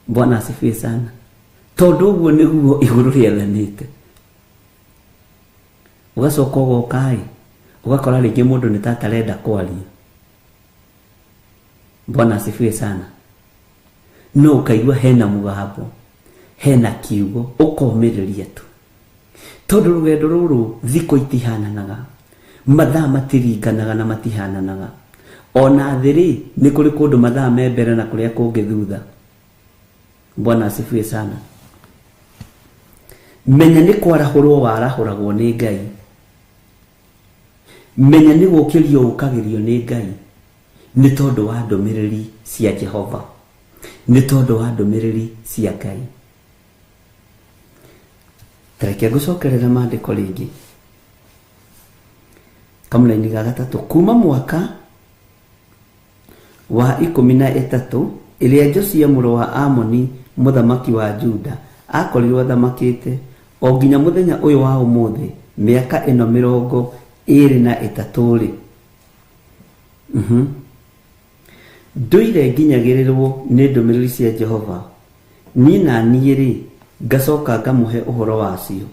Speaker 5: Bwana asifiwe sana. Tondũ ũguo nĩguo igũrũ rĩathanĩte. Ũgacoka ũgoka ĩ, ũgakora rĩngĩ mũndũ nĩ ta atarenda kwaria. Bwana asifiwe sana. No ũkaigua hena mũgambo, hena kiugo, ũkomĩrĩria tu. Tondũ rũgendo rũrũ thikũ itihananaga, mathaa matiringanaga na matihananaga. Ona thĩ rĩ, nĩ kũrĩ kũndũ mathaa me mbere na kũrĩa kũngĩ thutha. Bwana asifiwe sana. Menya nĩ kwarahũrwo warahũragwo nĩ Ngai. Menya nĩ gũkĩrio ũkagĩrio nĩ Ngai, nĩ tondũ wa ndũmĩrĩri cia Jehova, nĩ tondũ wa ndũmĩrĩri cia Ngai. Tareke ngũcokerera maandĩko rĩngĩ, kamũraini ga gatatũ, kuma mwaka wa 13 ĩrĩa Josia mũrũ wa Amoni mũthamaki wa Juda akorirwo athamakĩte, o nginya mũthenya ũyũ wa ũmũthĩ, mĩaka ĩno 23 rĩ, ndũire nginyagĩrĩrwo nĩ ndũmĩrĩri cia Jehova. Niĩ na niĩ rĩ, ngacoka ngamũhe ũhoro wacio.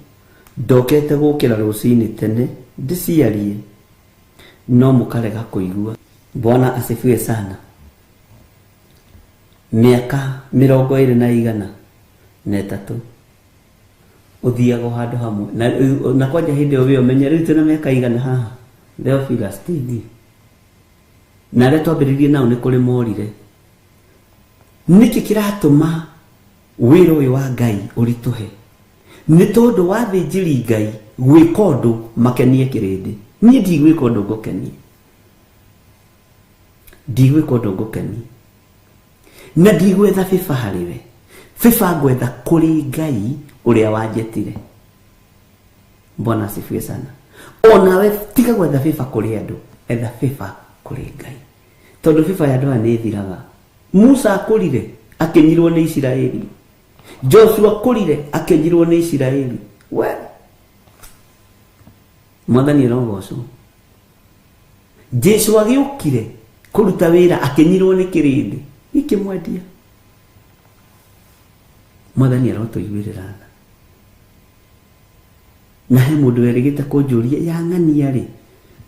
Speaker 5: Ndokete gũkĩra rũcinĩ tene ndĩciarie, no mũkarega kũigua. Bwana asifiwe sana. Mĩaka 23 ũthiaga o handũ hamwe na kwanja hĩndĩ ĩyo wĩ ũmenye rĩu twĩna mĩaka igana haha Theophilus TV, na arĩa twambĩrĩirie nao nĩ kũrĩ morire. Nĩkĩ kĩratũma wĩra ũyũ wa Ngai ũritũhe? Nĩ tondũ wa athĩnjĩri Ngai gwĩka ũndũ makenie kĩrĩndĩ. Niĩ ndigwĩka ũndũ ngũkenie, ndigwĩka ũndũ ngũkenie, na ndigwetha bĩba harĩ we. Bĩba ngwetha kũrĩ Ngai ũrĩa wanjĩtire. Bwana asifiwe sana. Onawe tiga gwetha bĩba kũrĩ andũ, etha bĩba kũrĩ Ngai, tondũ bĩba ya andũ aya nĩ ĩthiraga. Musa akũrire akĩnyirwo nĩ Isiraeli, Joshua akũrire akĩnyirwo nĩ Isiraeli. We Mwathani arogocwo. Jesu agĩũkire kũruta wĩra akĩnyirwo nĩ kĩrĩndĩ gĩkĩmwendia. Mwathani arotũiguĩrĩra tha. Na he mũndũ werĩgĩte kũnjũria ya ng'ania rĩ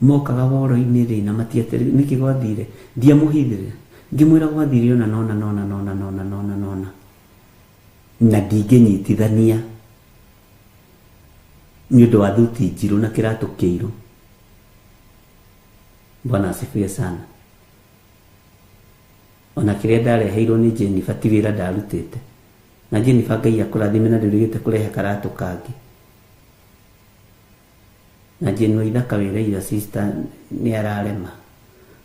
Speaker 5: mokaga woro-inĩ rĩ na matiatere nĩkĩ gwathire, ndiamũhithĩrĩra ngĩmwĩra gwathire ona nona nona nona nona nona nona na ndingĩnyitithania nĩ ũndũ wa thuti njirũ na kĩratũ kĩirũ. Bwana asifiwe sana. Ona kĩrĩa ndareheirwo nĩ Jennifer ti wĩra ndarutĩte, na Jennifer Ngai akũrathime na ndũrĩgĩte kũrehe karatũ kangĩ. Na Jane Waithaka wĩra ira sister nĩ ararema.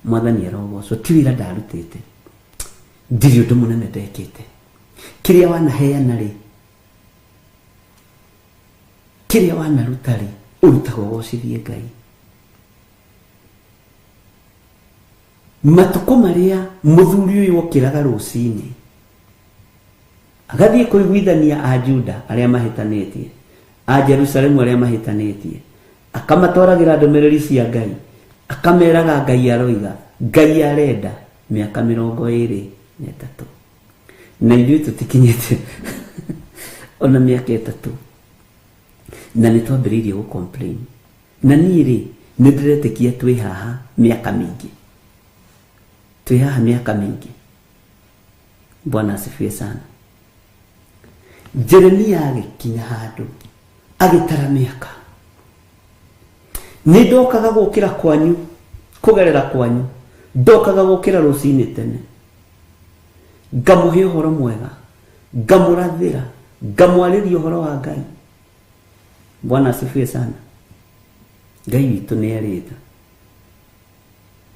Speaker 5: Mwathani arogocwo, ti wĩra ndarutĩte, ndirĩ ũndũ mũnene ndekĩte. Kĩrĩa wanaheana rĩ, kĩrĩa wanaruta rĩ, ũrutaga ũgocithie Ngai. Matukũ marĩa mũthuri ũyũ okĩraga rũcinĩ agathiĩ kũiguithania a Juda arĩa mahĩtanĩtie, a Jerusalemu arĩa mahĩtanĩtie, akamatwaragĩra ndũmĩrĩri cia Ngai, akameraga Ngai aroiga, Ngai arenda mĩaka 23. Na ithuĩ tũtikinyĩte ona mĩaka 3, na nĩ twambĩrĩirie gũ complain. Na niĩ rĩ nĩ ndĩretĩkia twĩ haha mĩaka mĩingĩ, twĩ haha mĩaka mĩingĩ. Bwana asifiwe sana. Jeremia agĩkinya handũ agĩtara mĩaka. Nĩ ndokaga gũkĩra kwanyu, kũgerera kwanyu, ndokaga gũkĩra rũcinĩ tene, ngamũhe ũhoro mwega, ngamũrathĩra, ngamwarĩria ũhoro wa Ngai. Bwana asifiwe sana. Ngai witũ nĩ arĩ tha.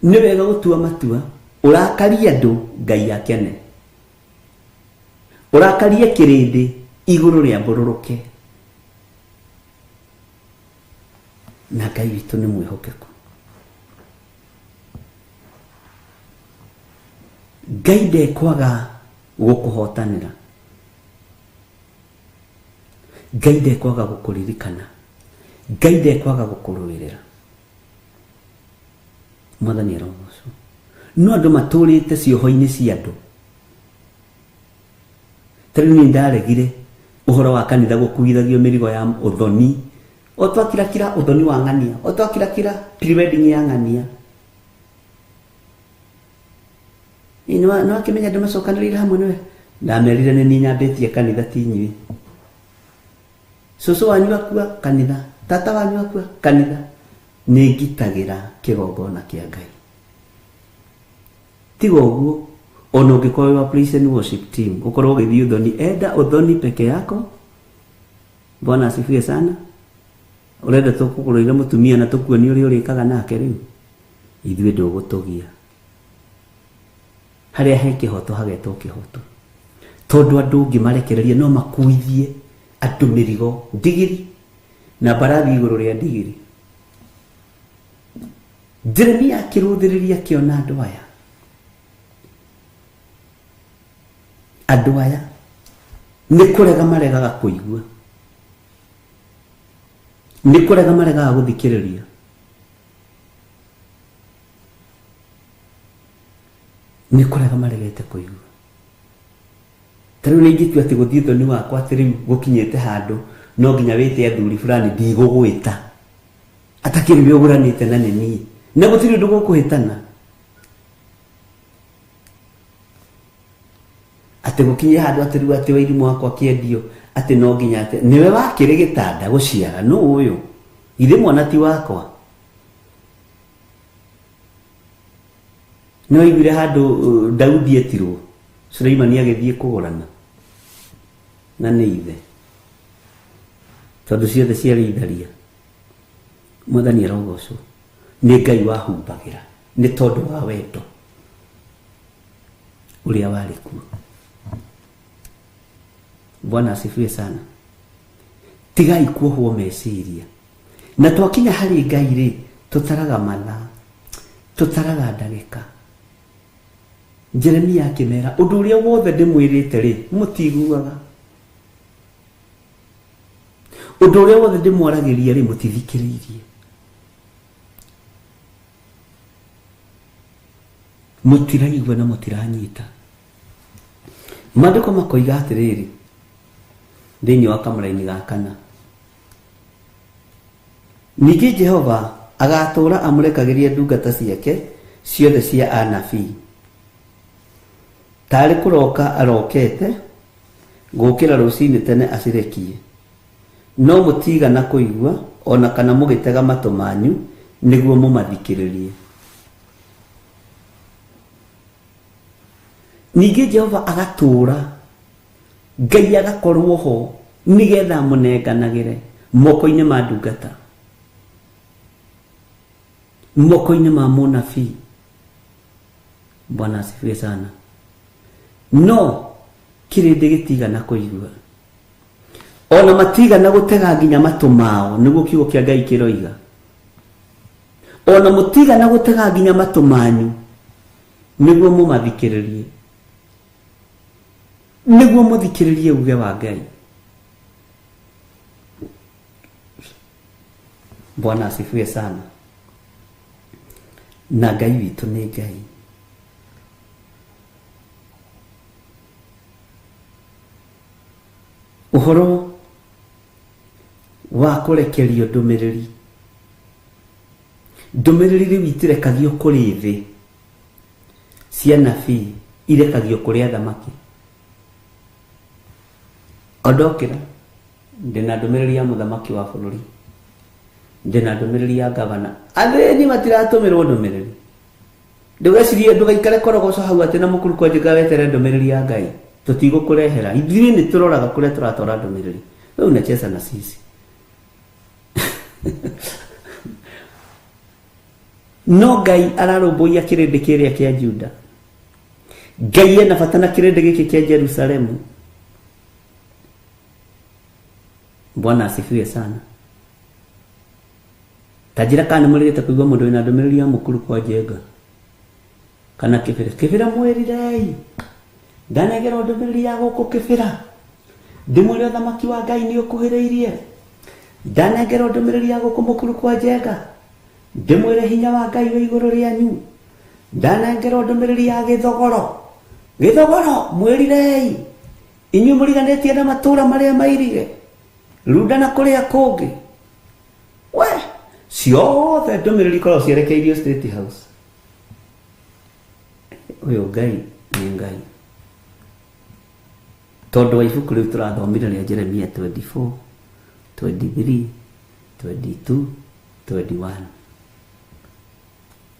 Speaker 5: Nĩ wega gũtua matua, ũrakarie andũ Ngai akene, ũrakarie kĩrĩndĩ igũrũ rĩambũrũrũke, na Ngai witũ nĩ mwĩhokeku. Ngai ndekwaga gũkũhotanĩra, Ngai ndekwaga gũkũririkana, Ngai ndekwaga gũkũrũĩrĩra. Mwathani arogocwo. No andũ matũrĩte cioho-inĩ cia andũ. Ta rĩu niĩ ndaregire ũhoro wa kanitha gũkuithagio mĩrigo ya ũthoni, o twakirakira ũthoni wa ng'ania, o twakirakira pre-wedding ya ng'ania. Nĩ wakĩmenya andũ macokanĩrĩire hamwe nĩwe? Ndamerire nĩ niĩ nyambĩtie kanitha ti inyuĩ. Cũcũ wanyu akua kanitha, tata wanyu akua kanitha. Nĩ ngitagĩra kĩgongona kĩa Ngai. Tiga ũguo, ona ũngĩkorwo wĩ wa praise and worship team, ũkorwo ũgĩthiĩ ũthoni, enda ũthoni peke yako. Bwana asifiwe sana. Ũrenda tũkũgũrĩre mũtumia na tũkuonie ũrĩa ũrĩkaga nake rĩu, ithuĩ ndũgũtũgia. Harĩa he kĩhoto hagetwo kĩhoto, tondũ andũ ũngĩmarekereria no makuithie andũ mĩrigo ndigiri na mbarathi igũrũ rĩa ndigiri. Jeremia akĩrũthĩrĩria akĩona andũ aya, andũ aya nĩ kũrega maregaga kũigua, nĩ kũrega maregaga gũthikĩrĩria. Nĩ kũrega maregete kũigua. Ta rĩu nĩ ingĩtua atĩ gũthiĩ ũthoni wakwa atĩ rĩu gũkinyĩte handũ no nginya wĩte athuri fulani, ndigũgwĩta atakĩrĩ we ũgũranĩte na nĩ niĩ, na gũtirĩ ũndũ gũkũhĩtana. Atĩ gũkinye handũ atĩ rĩu atĩ wairimũ wakwa kĩendio atĩ no nginya atĩ nĩwe wakĩrĩ gĩtanda gũciara, nũ ũyũ? Githĩ mwana ti wakwa? Nĩ waiguire handũ Daudi etirwo, Suleimani agĩthiĩ kũgũrana na nĩ ithe, tondũ ciothe ciarĩ itharia. Mwathani arogocwo. Nĩ Ngai wahumbagĩra nĩ tondũ wa wendo ũrĩa warĩ kuo. Bwana asifiwe sana. Tigai kuohwo meciria. Na twakinya harĩ Ngai rĩ, tũtaraga mathaa, tũtaraga ndagĩka. Jeremia akĩmera ũndũ ũrĩa wothe ndĩmwĩrĩte rĩ, mũtiguaga. Ũndũ ũrĩa wothe ndĩmwaragĩria rĩ, mũtithikĩrĩirie. Mũtiraigua na mũtiranyita. Maandĩko makoiga atĩrĩrĩ thĩinĩ wa kamũraini ga kana, ningĩ Jehova agatũũra amũrekagĩria ndungata ciake ciothe cia anabii, tarĩ kũroka arokete gũkĩra rũcinĩ tene acirekie, no mũtigana kũigua ona kana mũgĩtega matũ manyu nĩguo mũmathikĩrĩrie. Ningĩ Jehova agatũũra, Ngai agakorwo ho nĩgetha amũnenganagĩre moko-inĩ ma ndungata, moko-inĩ ma mũnabii. Bwana asifiwe sana. No kĩrĩndĩ gĩtigana kũigua, ona matigana gũtega nginya matũ mao, nĩguo kiugo kĩa Ngai kĩroiga. Ona mũtigana gũtega nginya matũ manyu nĩguo mũmathikĩrĩrie, nĩguo mũthikĩrĩrie uge wa Ngai. Bwana asifiwe sana. Na Ngai witũ nĩ Ngai. Ũhoro wa kũrekerio ndũmĩrĩri, ndũmĩrĩri rĩu itirekagio kũrĩ thĩ, cia nabii irekagio kũrĩ athamaki. Ondokĩra ndĩna ndũmĩrĩri ya mũthamaki wa bũrũri, ndĩna ndũmĩrĩri ya gavana. Athĩni matiratũmĩrwo ndũmĩrĩri. Ndũgecirie, ndũgaikare korogoco hau atĩ na mũkuru kwa njĩka weterere ndũmĩrĩri ya Ngai. Tũtigũkũrehera. Ithuĩ nĩ tũroraga kũrĩa tũratwara ndũmĩrĩri. Wewe unacheza na sisi. No Ngai ararũmbũiya kĩrĩndĩ kĩrĩa kĩa Juda. Ngai ena bata na kĩrĩndĩ gĩkĩ kĩa Jerusalemu. Bwana asifiwe sana. Ta njĩra kana nĩmũrĩgĩte kũigua mũndũ wĩna ndũmĩrĩri ya mũkuru kwa Njenga kana Kĩbĩra. Kĩbĩra mwĩrirei, ndanengerwo ndũmĩrĩri ya gũkũ Kĩbĩra, ndĩmwĩre ũthamaki wa Ngai nĩ ũkuhĩrĩirie. Ndanengerwo ndũmĩrĩri ya gũkũ mũkuru kwa Njenga, ndĩmwĩre hinya wa Ngai wĩ igũrũ rĩanyu. Ndanengerwo ndũmĩrĩri ya Gĩthogoro. Gĩthogoro mwĩrirei, inyuĩ mũriganĩtie na matũũra marĩa mairige, Runda na kũrĩa kũngĩ. We ciothe ndũmĩrĩri ikoragwo cierekeirio State House. Ũyũ Ngai nĩ Ngai. Tondũ wa ibuku rĩu tũrathomire rĩa Jeremia 24, 23, 22, 21.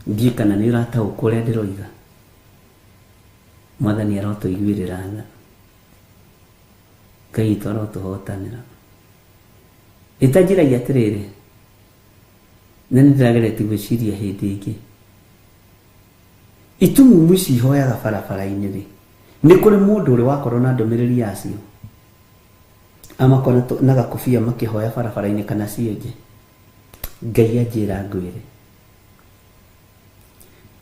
Speaker 5: Ndiũĩ kana nĩ ũrataũkwo ũrĩa ndĩroiga. Mwathani arotũiguĩrĩra tha. Ngai witũ arotũhotanĩra. Ĩtanjĩragia atĩrĩrĩ, na nĩ ndĩrageretie gwĩciria hĩndĩ ĩngĩ. Itumumu ici ihoyaga barabara-inĩ rĩ, nĩ kũrĩ mũndũ ũrĩ wakorwo na ndũmĩrĩri yacio? Amakona na gakobia makĩhoya barabara-inĩ kana cionje. Ngai anjĩra ngwĩre.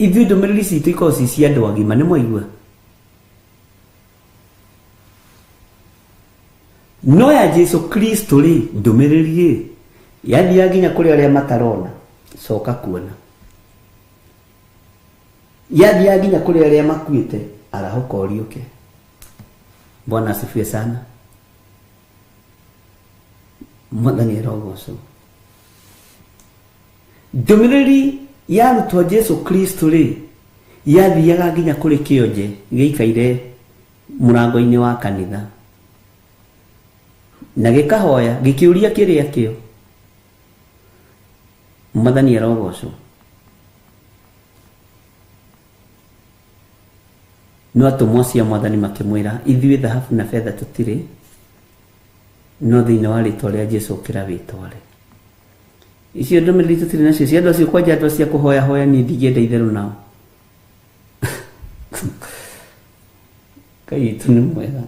Speaker 5: Ithuĩ ndũmĩrĩri citũ ikoragwo ci cia andũ agima, nĩ mwaigua? No ya Jesu Kristo rĩ, ndũmĩrĩri rĩ, yathiaga nginya kũrĩ arĩa matarona, coka kuona. Yathiaga nginya kũrĩ arĩa makuĩte, arahũka ũriũke. Bwana asifiwe sana. Mwathani arogocwo. Ndũmĩrĩri ya arutwo Jesu Kristo rĩ, yathiaga nginya kũrĩ kĩonje gĩikaire mũrango-inĩ wa kanitha, na gĩkahoya gĩkĩũria kĩrĩa kĩo. Mwathani arogocwo. No atũmwo acio a Mwathani makĩmwĩra, ithuĩ thahabu na betha tũtirĩ, no thĩinĩ wa rĩtwa rĩa Jesu ũkĩra wĩtware. Icio ndũmĩrĩri tũtirĩ nacio cia andũ acio, kwanja andũ acio a kũhoya hoya, niĩ ndingĩenda itherũ nao. Ngai witũ nĩ mwega.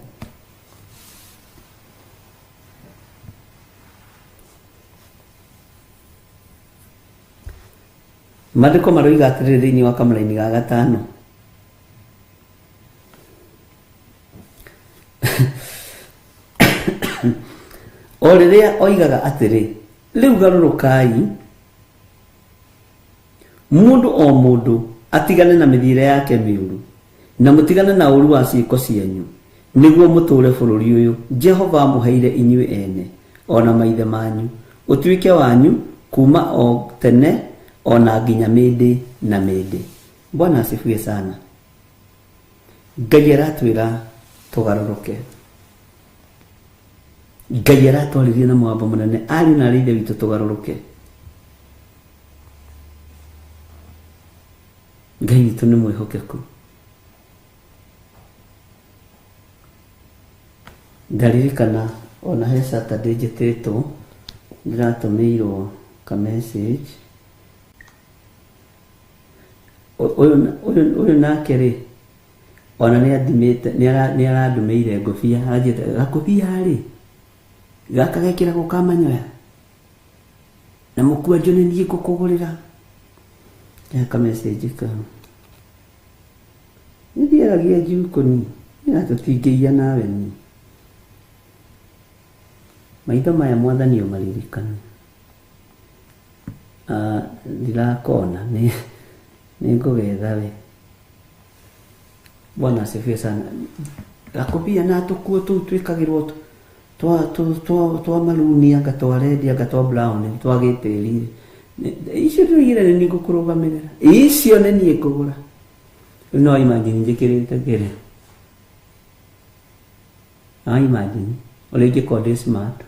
Speaker 5: Maandĩko maroiga atĩrĩrĩ thĩinĩ wa kamũraini ga gatano. O rĩrĩa oigaga atĩrĩ, rĩu garũrũkai mũndũ o mũndũ Atigane na mĩthiĩre yake mĩũru, na mũtigane na ũũru wa ciĩko cianyu, nĩguo mũtũũre bũrũri ũyũ Jehova amũheire inyuĩ ene, o na maithe manyu, ũtuĩke wanyu kuuma o tene o na nginya mĩndĩ na mĩndĩ. Bwana asifiwe sana. Ngai aratwĩra tũgarũrũke. Ngai aratwarĩria na mũgambo mũnene, ariũ na aarĩ a Ithe witũ, tũgarũrũke. Ngai witũ nĩ mwĩhokeku. Ndaririkana ona he Saturday njĩtĩtwo, ndĩratũmĩirwo ka message. Ũyũ nake rĩ, ona nĩ athimĩte, nĩ arandũmĩire ngũbia, aranjĩte gakũbia rĩ, gaka gekĩragwo ka manyoya, na mũkwanjũ nĩ niĩ ngũkũgũrĩra. Ka message kau. Nĩthiaragia njukũ-ni, na tũtingĩiya nawe ni. Maitho maya Mwathani ũmaririkane. Ndirakona, nĩ ngũgetha we. Bwana asifiwe sana. Gakũbia na tũkuo tũu twĩkagĩrwo twa maruni, anga twa red, anga twa brown, twa gĩtĩri. Icio ndĩroigire nĩ niĩ ngũkũrũgamĩrĩra. Icio nĩ niĩ ngũgũra. No imagine njĩkĩrĩte kĩrĩa. No imagine ũrĩa ingĩkorwo ndĩ smart.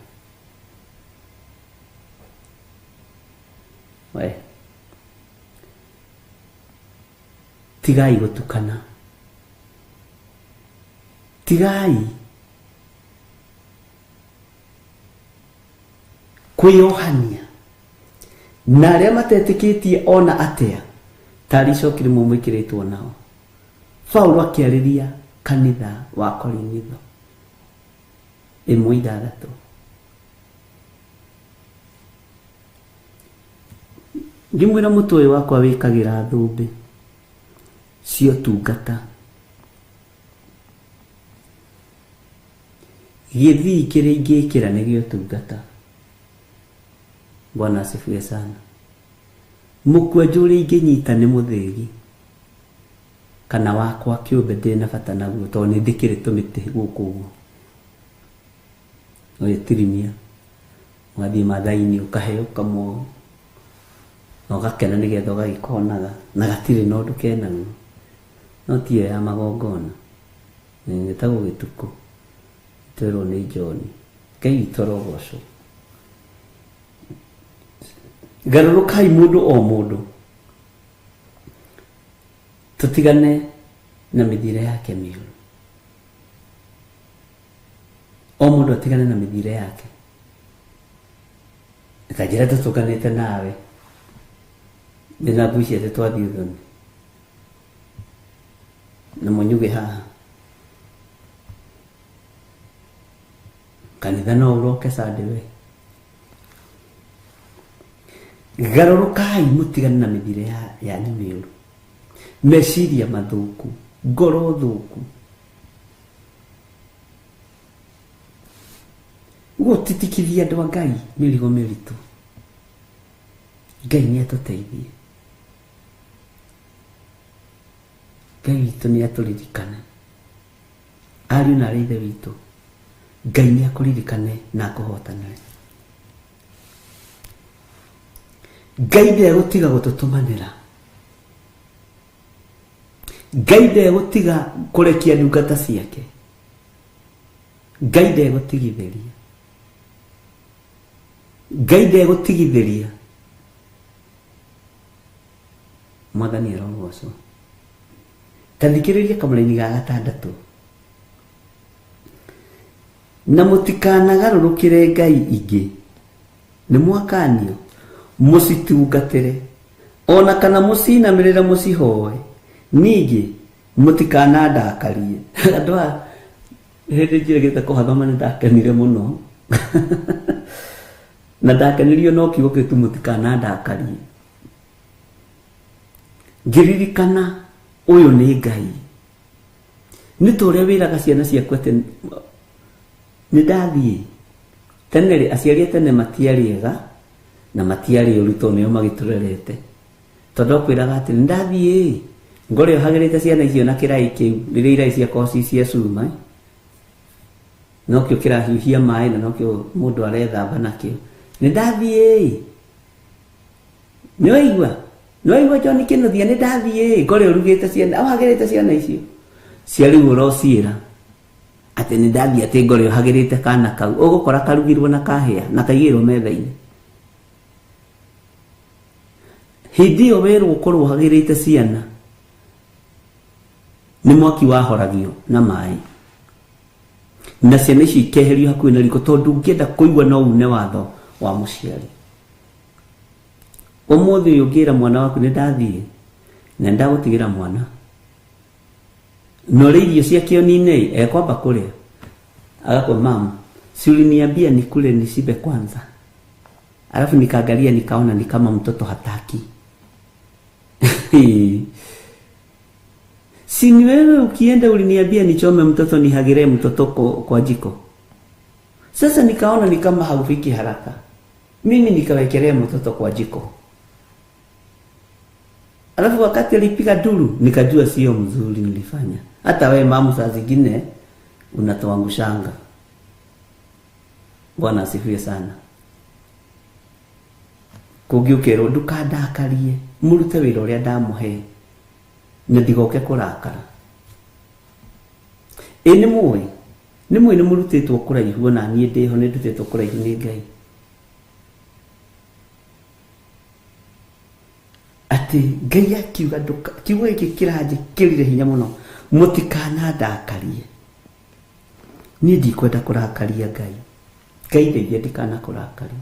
Speaker 5: We. Tigai gũtukana. Tigai kwĩyohania na arĩa matetĩkĩtie ona atĩa, tarĩ icoki rĩmwe mwĩkĩrĩtwo nao. Paulo akĩarĩria kanitha wa Korinitho 1:6. Ngĩmwĩra mũtwe ũyũ wakwa wĩkagĩra thũmbĩ cia ũtungata, gĩthii kĩrĩa ingĩkĩra nĩ gĩa ũtungata. Bwana asifiwe sana. Mũkwanjũ ũrĩa ingĩnyita nĩ mũthĩgi kana wakwa kĩũmbe ndĩ na bata naguo, tondũ nĩ ndĩkĩrĩ tũmĩtĩ gũkũ ũguo. Ũgĩtirimia ũgathiĩ Maathai-inĩ ũkaheo kamwe na ũgakena nĩgetha ũgagĩkonaga, na gatirĩ na ũndũ kenaguo. No ti ĩyo ya magongona, ĩtagwo gĩtukũ, twerwo nĩ John. Ngai witũ arogocwo. Garũrũkai mũndũ o mũndũ, tũtigane na mĩthiĩre yake mĩũru. O mũndũ atigane na mĩthiĩre yake. Ta njĩra tũtũnganĩte nawe, ndĩna ngwĩciria atĩ twathiĩ ũthoni na mũnyuge haha. Kanitha no ũroke Sunday we. Garũrũkai mũtigane na mĩthiĩre yanyu mĩũru, meciria mathũku, ngoro thũku. Gũtitikithia andũ a Ngai mĩrigo mĩritũ. Ngai nĩ atũteithie. Ngai witũ nĩ atũririkane. Ariũ na aarĩ a Ithe witũ, Ngai nĩ akũririkane na akũhotanĩre. Ngai ndegũtiga gũtũtũmanĩra. Ngai ndegũtiga kũrekia ndungata ciake. Ngai ndegũtigithĩria. Ngai ndegũtigithĩria. Mwathani arogocwo. Ta thikĩrĩria kamũraini ga gatandatũ. Na mũtikanagarũrũkĩre ngai ingĩ, nĩ mwakanio, mũcitungatĩre, ona kana mũcinamĩrĩre mũcihoe, ningĩ mũtikanandakarie. Andũ aya hĩndĩ njĩrĩgĩte kũhathoma nĩ ndakenire mũno. Na ndakenirio no kiugo kĩu tu, mũtikanandakarie. Ngĩririkana ũyũ nĩ Ngai. Nĩ ta ũrĩa wĩraga ciana ciaku atĩ nĩ ndathiĩ. Tene rĩ, aciari a tene matiarĩ ega na matiarĩ ũru tondũ nĩo magĩtũrerete. Tondũ akwĩraga atĩ nĩ ndathiĩ, Ngore ũhagĩrĩte ciana icio na kĩraĩ kĩu, rĩrĩa iraĩ ciakorwo ci cia cuma, nokĩo kĩrahiũhia maĩ na nokĩo mũndũ arethamba nakĩo. Nĩ ndathiĩ, nĩ waigua? Nĩ waigua John Kĩnuthia, nĩ ndathiĩ. Ngore ũrugĩte ciana, ũhagĩrĩte ciana icio cia rĩu ũrociĩra atĩ nĩ ndathiĩ, atĩ ngore ũhagĩrĩte kana kau, ũgũkora karugirwo na kahĩa na kaigĩrwo metha-inĩ. Hĩndĩ ĩyo werwo ũkorwo ũhagĩrĩte ciana, nĩ mwaki wahoragio na maĩ na ciana icio ikeherio hakuhĩ na riko, tondũ ũngĩenda kũigua no une watho wa mũciari. Ũmũthĩ ũyũ ũngĩra mwana waku nĩ ndathiĩ na nĩ ndagũtigĩra mwana, na ũrĩa irio ciake ũnine, ekwamba kũrĩa agakwĩra, "Mum, si uliniambia nikule nishibe kwanza, alafu nikaangalia nikaona ni kama mtoto hataki." Si ni wewe ukienda uliniambia nichome mtoto, nihagire mtoto kwa jiko? Sasa nikaona ni kama haufiki haraka, mimi nikawekelea mtoto kwa jiko, alafu wakati alipiga duru nikajua sio mzuri nilifanya. Hata we mamu saa zingine unatuangushanga. Bwana asifiwe sana. Kũngĩ ũkerwo ndũkandakarie, mũrute wĩra ũrĩa ndamũhe na ndigoke kũrakara. Ĩ nĩ mũĩ, nĩ mũĩ nĩ mũrutĩtwo kũraihu, ona niĩ ndĩho nĩ ndutĩtwo kũraihu nĩ Ngai, atĩ Ngai akiuga kiugo gĩkĩ kĩranjĩkĩrire hinya mũno, mũtikanandakarie. Niĩ ndikwenda kũrakaria Ngai. Ngai ndeithia ndikanakũrakarie.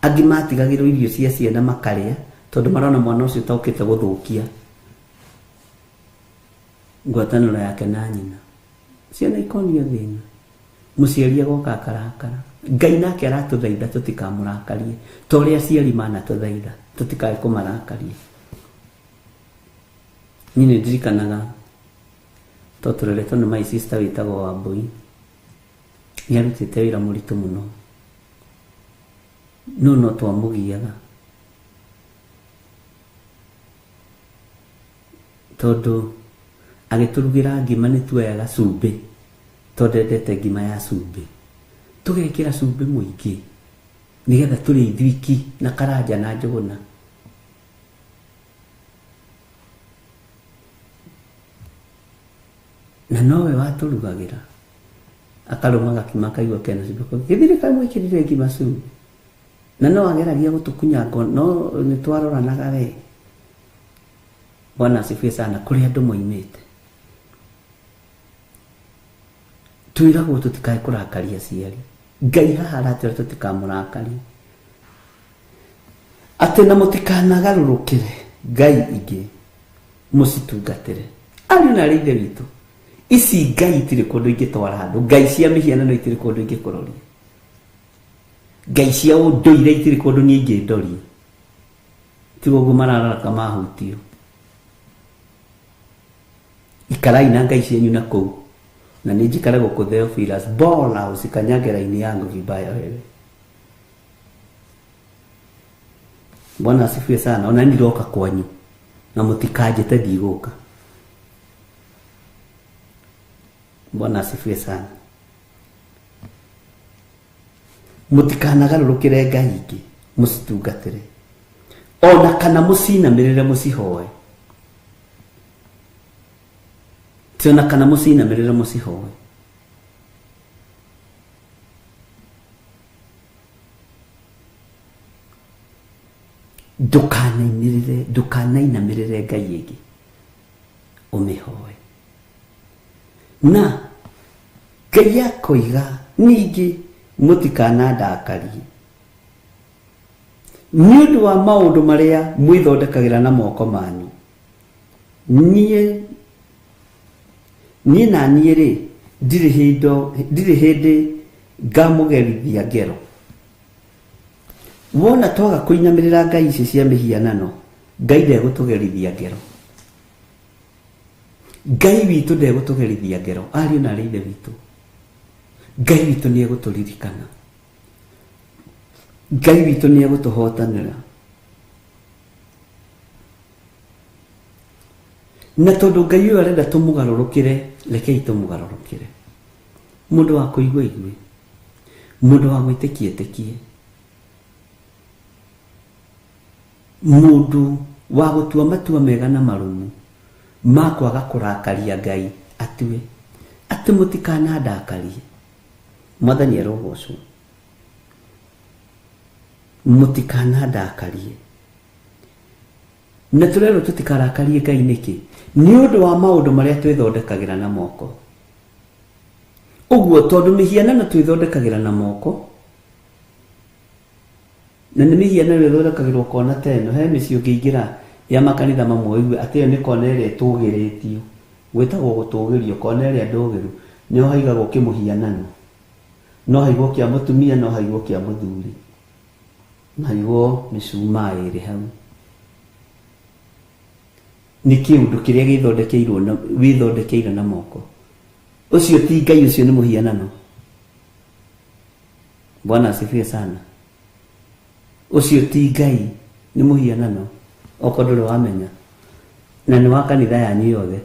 Speaker 5: Angĩ matigagĩrwo irio cia ciana makarĩa, tondũ marona mwana ũcio tokĩte gũthũkia ngwatanĩro yake na nyina. Ciana ikonio thĩna, mũciari agoka akarakara. Ngai nake aratũthaitha tũtikamũrakarie, ta ũrĩa aciari manatũthaitha tũtikae kũmarakaria. Niĩ nĩ ndirikanaga to tũreretwo nĩ my sister wĩtagwo Wambũi, nĩ arutĩte wĩra mũritũ mũno, no no twamũgiaga tondũ agĩtũrugĩra ngima nĩ tuoyaga cumbĩ, tondũ endete ngima ya cumbĩ, tũgekĩra cumbĩ mũingĩ nĩgetha tũrĩe ithuiki na Karanja na Njũgũna. Na nowe watũrugagĩra, akarũma gakima akaigua kena cumbĩ, gĩthĩrĩ kamwĩkĩrire ngima cumbĩ, na no ageragia gũtũkunyanga, no nĩ twaroranaga we. Bwana asifiwe sana. Kũrĩa andũ moimĩte twĩragwo tũtikae kũrakaria aciari. Ngai haha aratwĩra tũtikamũrakarie, atĩ na mũtikanagarũrũkĩre ngai ingĩ mũcitungatĩre. Ariũ na arĩ ithe witũ, ici ngai itirĩ kũndũ ingĩtwara andũ, ngai cia mĩhianano itirĩ kũndũ ingĩkũroria, ngai cia ũndũire itirĩ kũndũ niĩ ingĩndoria. Tiga ũguo marararaka mahutio. Ikarai na ngai cianyu na kũu, na nĩ njikare gũkũ. Theophilus, bora usikanyage laini yangu vibaya wewe. Bwana asifiwe sana. Ona ndiroka kwanyu na mũtikanjĩte, ndigũka. Bwana asifiwe sana. Mũtikanagarũrũkĩre ngai ingĩ mũcitungatĩre, ona kana mũcinamĩrĩre mũcihoe. Ti ona kana mũcinamĩrĩre mũcihoe. Ndũkanainĩrĩre, ndũkanainamĩrĩre ngai ĩngĩ ũmĩhoe. Na Ngai akoiga ningĩ, mũtikanandakarie nĩ ũndũ wa maũndũ marĩa mwĩthondekagĩra na moko manyu. Niĩ na niĩ rĩ, ndirĩ hĩndĩ ngamũgerithia ngero. Wona twaga kũinamĩrĩra ngai ici cia mĩhianano, Ngai ndegũtũgerithia ngero. Ngai witũ ndegũtũgerithia ngero. Ariũ na arĩ ithe witũ, Ngai witũ nĩ egũtũririkana, Ngai witũ nĩ egũtũhotanĩra. Na tondũ Ngai ũyũ arenda tũmũgarũrũkĩre, rekei tũmũgarũrũkĩre. Mũndũ wa kũigua aigue, mũndũ wa gwĩtĩkia etĩkie, mũndũ wa gũtua matua mega na marũmu ma kwaga kũrakaria Ngai atue atĩ mũtikanandakarie. Mwathani arogocwo. Mũtikanandakarie. Na tũrerwo tũtikarakarie Ngai nĩkĩ? Nĩ ũndũ wa maũndũ marĩa twĩthondekagĩra na moko. Ũguo tondũ mĩhianano twĩthondekagĩra na moko, na nĩ mĩhianano ĩthondekagĩrwo kona ta ĩno, he mĩciĩ ũngĩingĩra ya makanitha mamwe ũigue atĩ ĩyo nĩ kona ĩrĩa ĩtũgĩrĩtio, gwĩtagwo gũtũgĩrio, kona ĩrĩa ndũgĩru, nĩho haigagwo kĩmũhianano. No haigwo kĩa mũtumia, no haigwo kĩa mũthuri, na haigwo mĩcumaa ĩrĩ hau. Nĩ kĩũndũ kĩrĩa gĩthondekeirwo na wĩthondekeire na moko. Ũcio ti Ngai, ũcio nĩ mũhianano. Bwana asifiwe sana. Ũcio ti Ngai, nĩ mũhianano. Okorwo ndũrĩ wamenya, na nĩ wa kanitha yanyu yothe.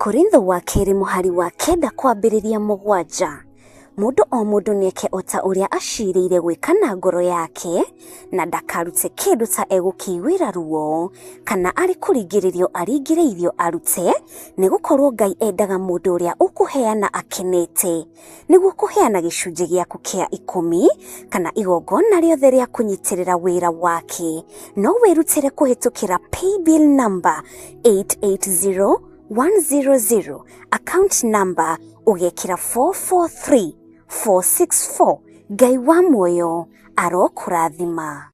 Speaker 6: Akorintho wa kerĩ mũhari wa 9 kwambĩrĩria 7. Mũndũ o mũndũ nĩeke o ta ũrĩa acirĩire gwĩka na ngoro yake, na ndakarute kĩndũ ta egũkĩiguĩra ruo, kana arĩ kũringĩrĩrio aringĩrĩirio arute, nĩ gũkorwo Ngai endaga mũndũ ũrĩa ũkũheana akenete. Nĩguo kũheana gĩcunjĩ gĩaku kĩa 10 kana igongona rĩothe rĩa kũnyitĩrĩra wĩra wake, no wĩrutĩre kũhĩtũkĩra paybill number 880100, account number ũgekĩra 443464. Ngai wa muoyo arokũrathima.